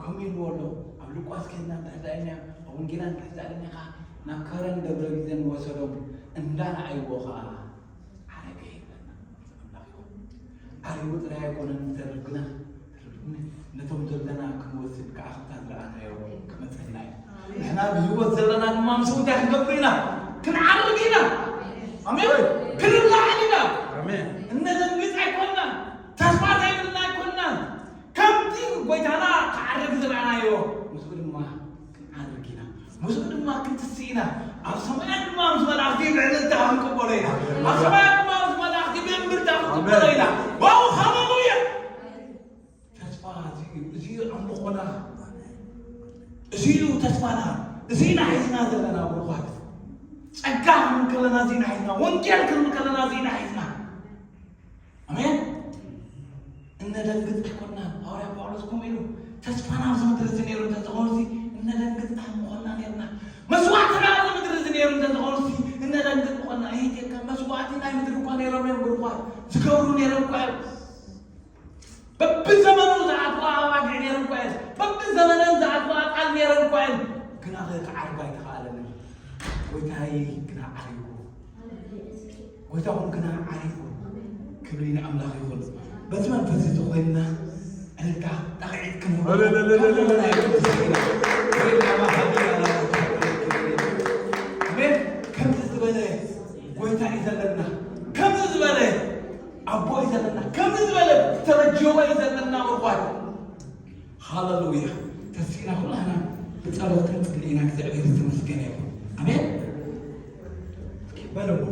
ከምኡ ኢልዎ ኣሎ። ኣብ ሉቃስ ኬድና እንድሕር ደኣ ኢልና፣ ኣብ ወንጌላት እንድሕር ደኣ ኢልና፣ ካብ ናብ ከረን ደብረ ቢዘን ወሰዶም፣ እንዳረኣይዎ ኸኣ ዓረገ ይብለና። ኣምላኽ ይኹን። ዓሪጉ ጥራይ ኣይኮነን ዝተርፍ ግና፣ ነቶም ዘለና ክንወስድ ከኣ፣ ከምታ ዝረኣናዮ ክመጸና እዩ። ንሕና ብህይወት ዘለና ድማ ምስኡ እንታይ ክንገብር ኢና? ክንዓርግ ኢና። ኣሜን። ክንለዓል ኢና። ኣሜን። እነደንግጽ ኣይኮንናን። ተስፋ ዘይብልና ኣይኮንናን። ከምቲ ጎይታና ክዓርግ ዝረኣናዮ፣ ምስኡ ድማ ክንዓርግ ኢና። ምስኡ ድማ ክንትስእ ኢና። ኣብ ሰማያት ድማ ምስ መላእኽቲ ብዕልልታ ክንቅበሎ ኢና። ኣብ ሰማያት ድማ ምስ መላእኽቲ ብእምብልታ ክንቅበሎ ኢና። ዋው፣ ሃሌሉያ! ተስፋ እዚ እዩ። እዚ እዩ ኣምልኾና። እዚ እዩ ተስፋና። እዚ ኢና ሒዝና ዘለና ብሩኻት። ጸጋ ክንብል ከለና እዚ ኢና ሒዝና። ወንጌል ክንብል ከለና እዚ ኢና ሒዝና። ኣሜን። እነደንግጽ ኣይኮናን። ሃዋርያ ጳውሎስ ከምኡ ኢሉ፣ ተስፋና ኣብዚ ምድሪ እዚ ነይሩ እንተዝኾንሲ፣ እነደንግጽ ኣይምኾንና ነይርና። መስዋዕትና ኣብዚ ምድሪ እዚ ነይሩ እንተዝኾንሲ፣ እነደንግጽ ምኾንና። ኣይቴካ መስዋዕቲ ናይ ምድሪ እኳ ነይሮም እዮም ብሩኻት። ዝገብሩ ነይሮም እኳ እዮም። በብዘመኑ ዝኣትዋ ኣባጊዕ ነይረን እኳ እየን። በብዘመነን ዝኣትዋ ቃል ነይረን እኳ እየን። ግና ክዓርግ ኣይተኻእለን። ጎይታይ ግና ዓሪጉ። ጎይታኹም ግና ዓሪጉ። ክብሪ ንኣምላኽ ይኹን። በዚ መንፈስ እዚ ኮይንና ዕልልታ ጣቕዒት ክንህቦ። ኣሜን። ከምዚ ዝበለ ጎይታ እዩ ዘለና። ከምዚ ዝበለ ኣቦ እዩ ዘለና። ከምዚ ዝበለ ዝተበጀወ እዩ ዘለና። ምርኳት ሃሌሉያ። ተሲእና ኩላህና ብጸሎት ክንጽሊ ኢና። እግዚኣብሔር ዝተመስገነ ይኹን። ኣሜን። እስኪ በለዎ፣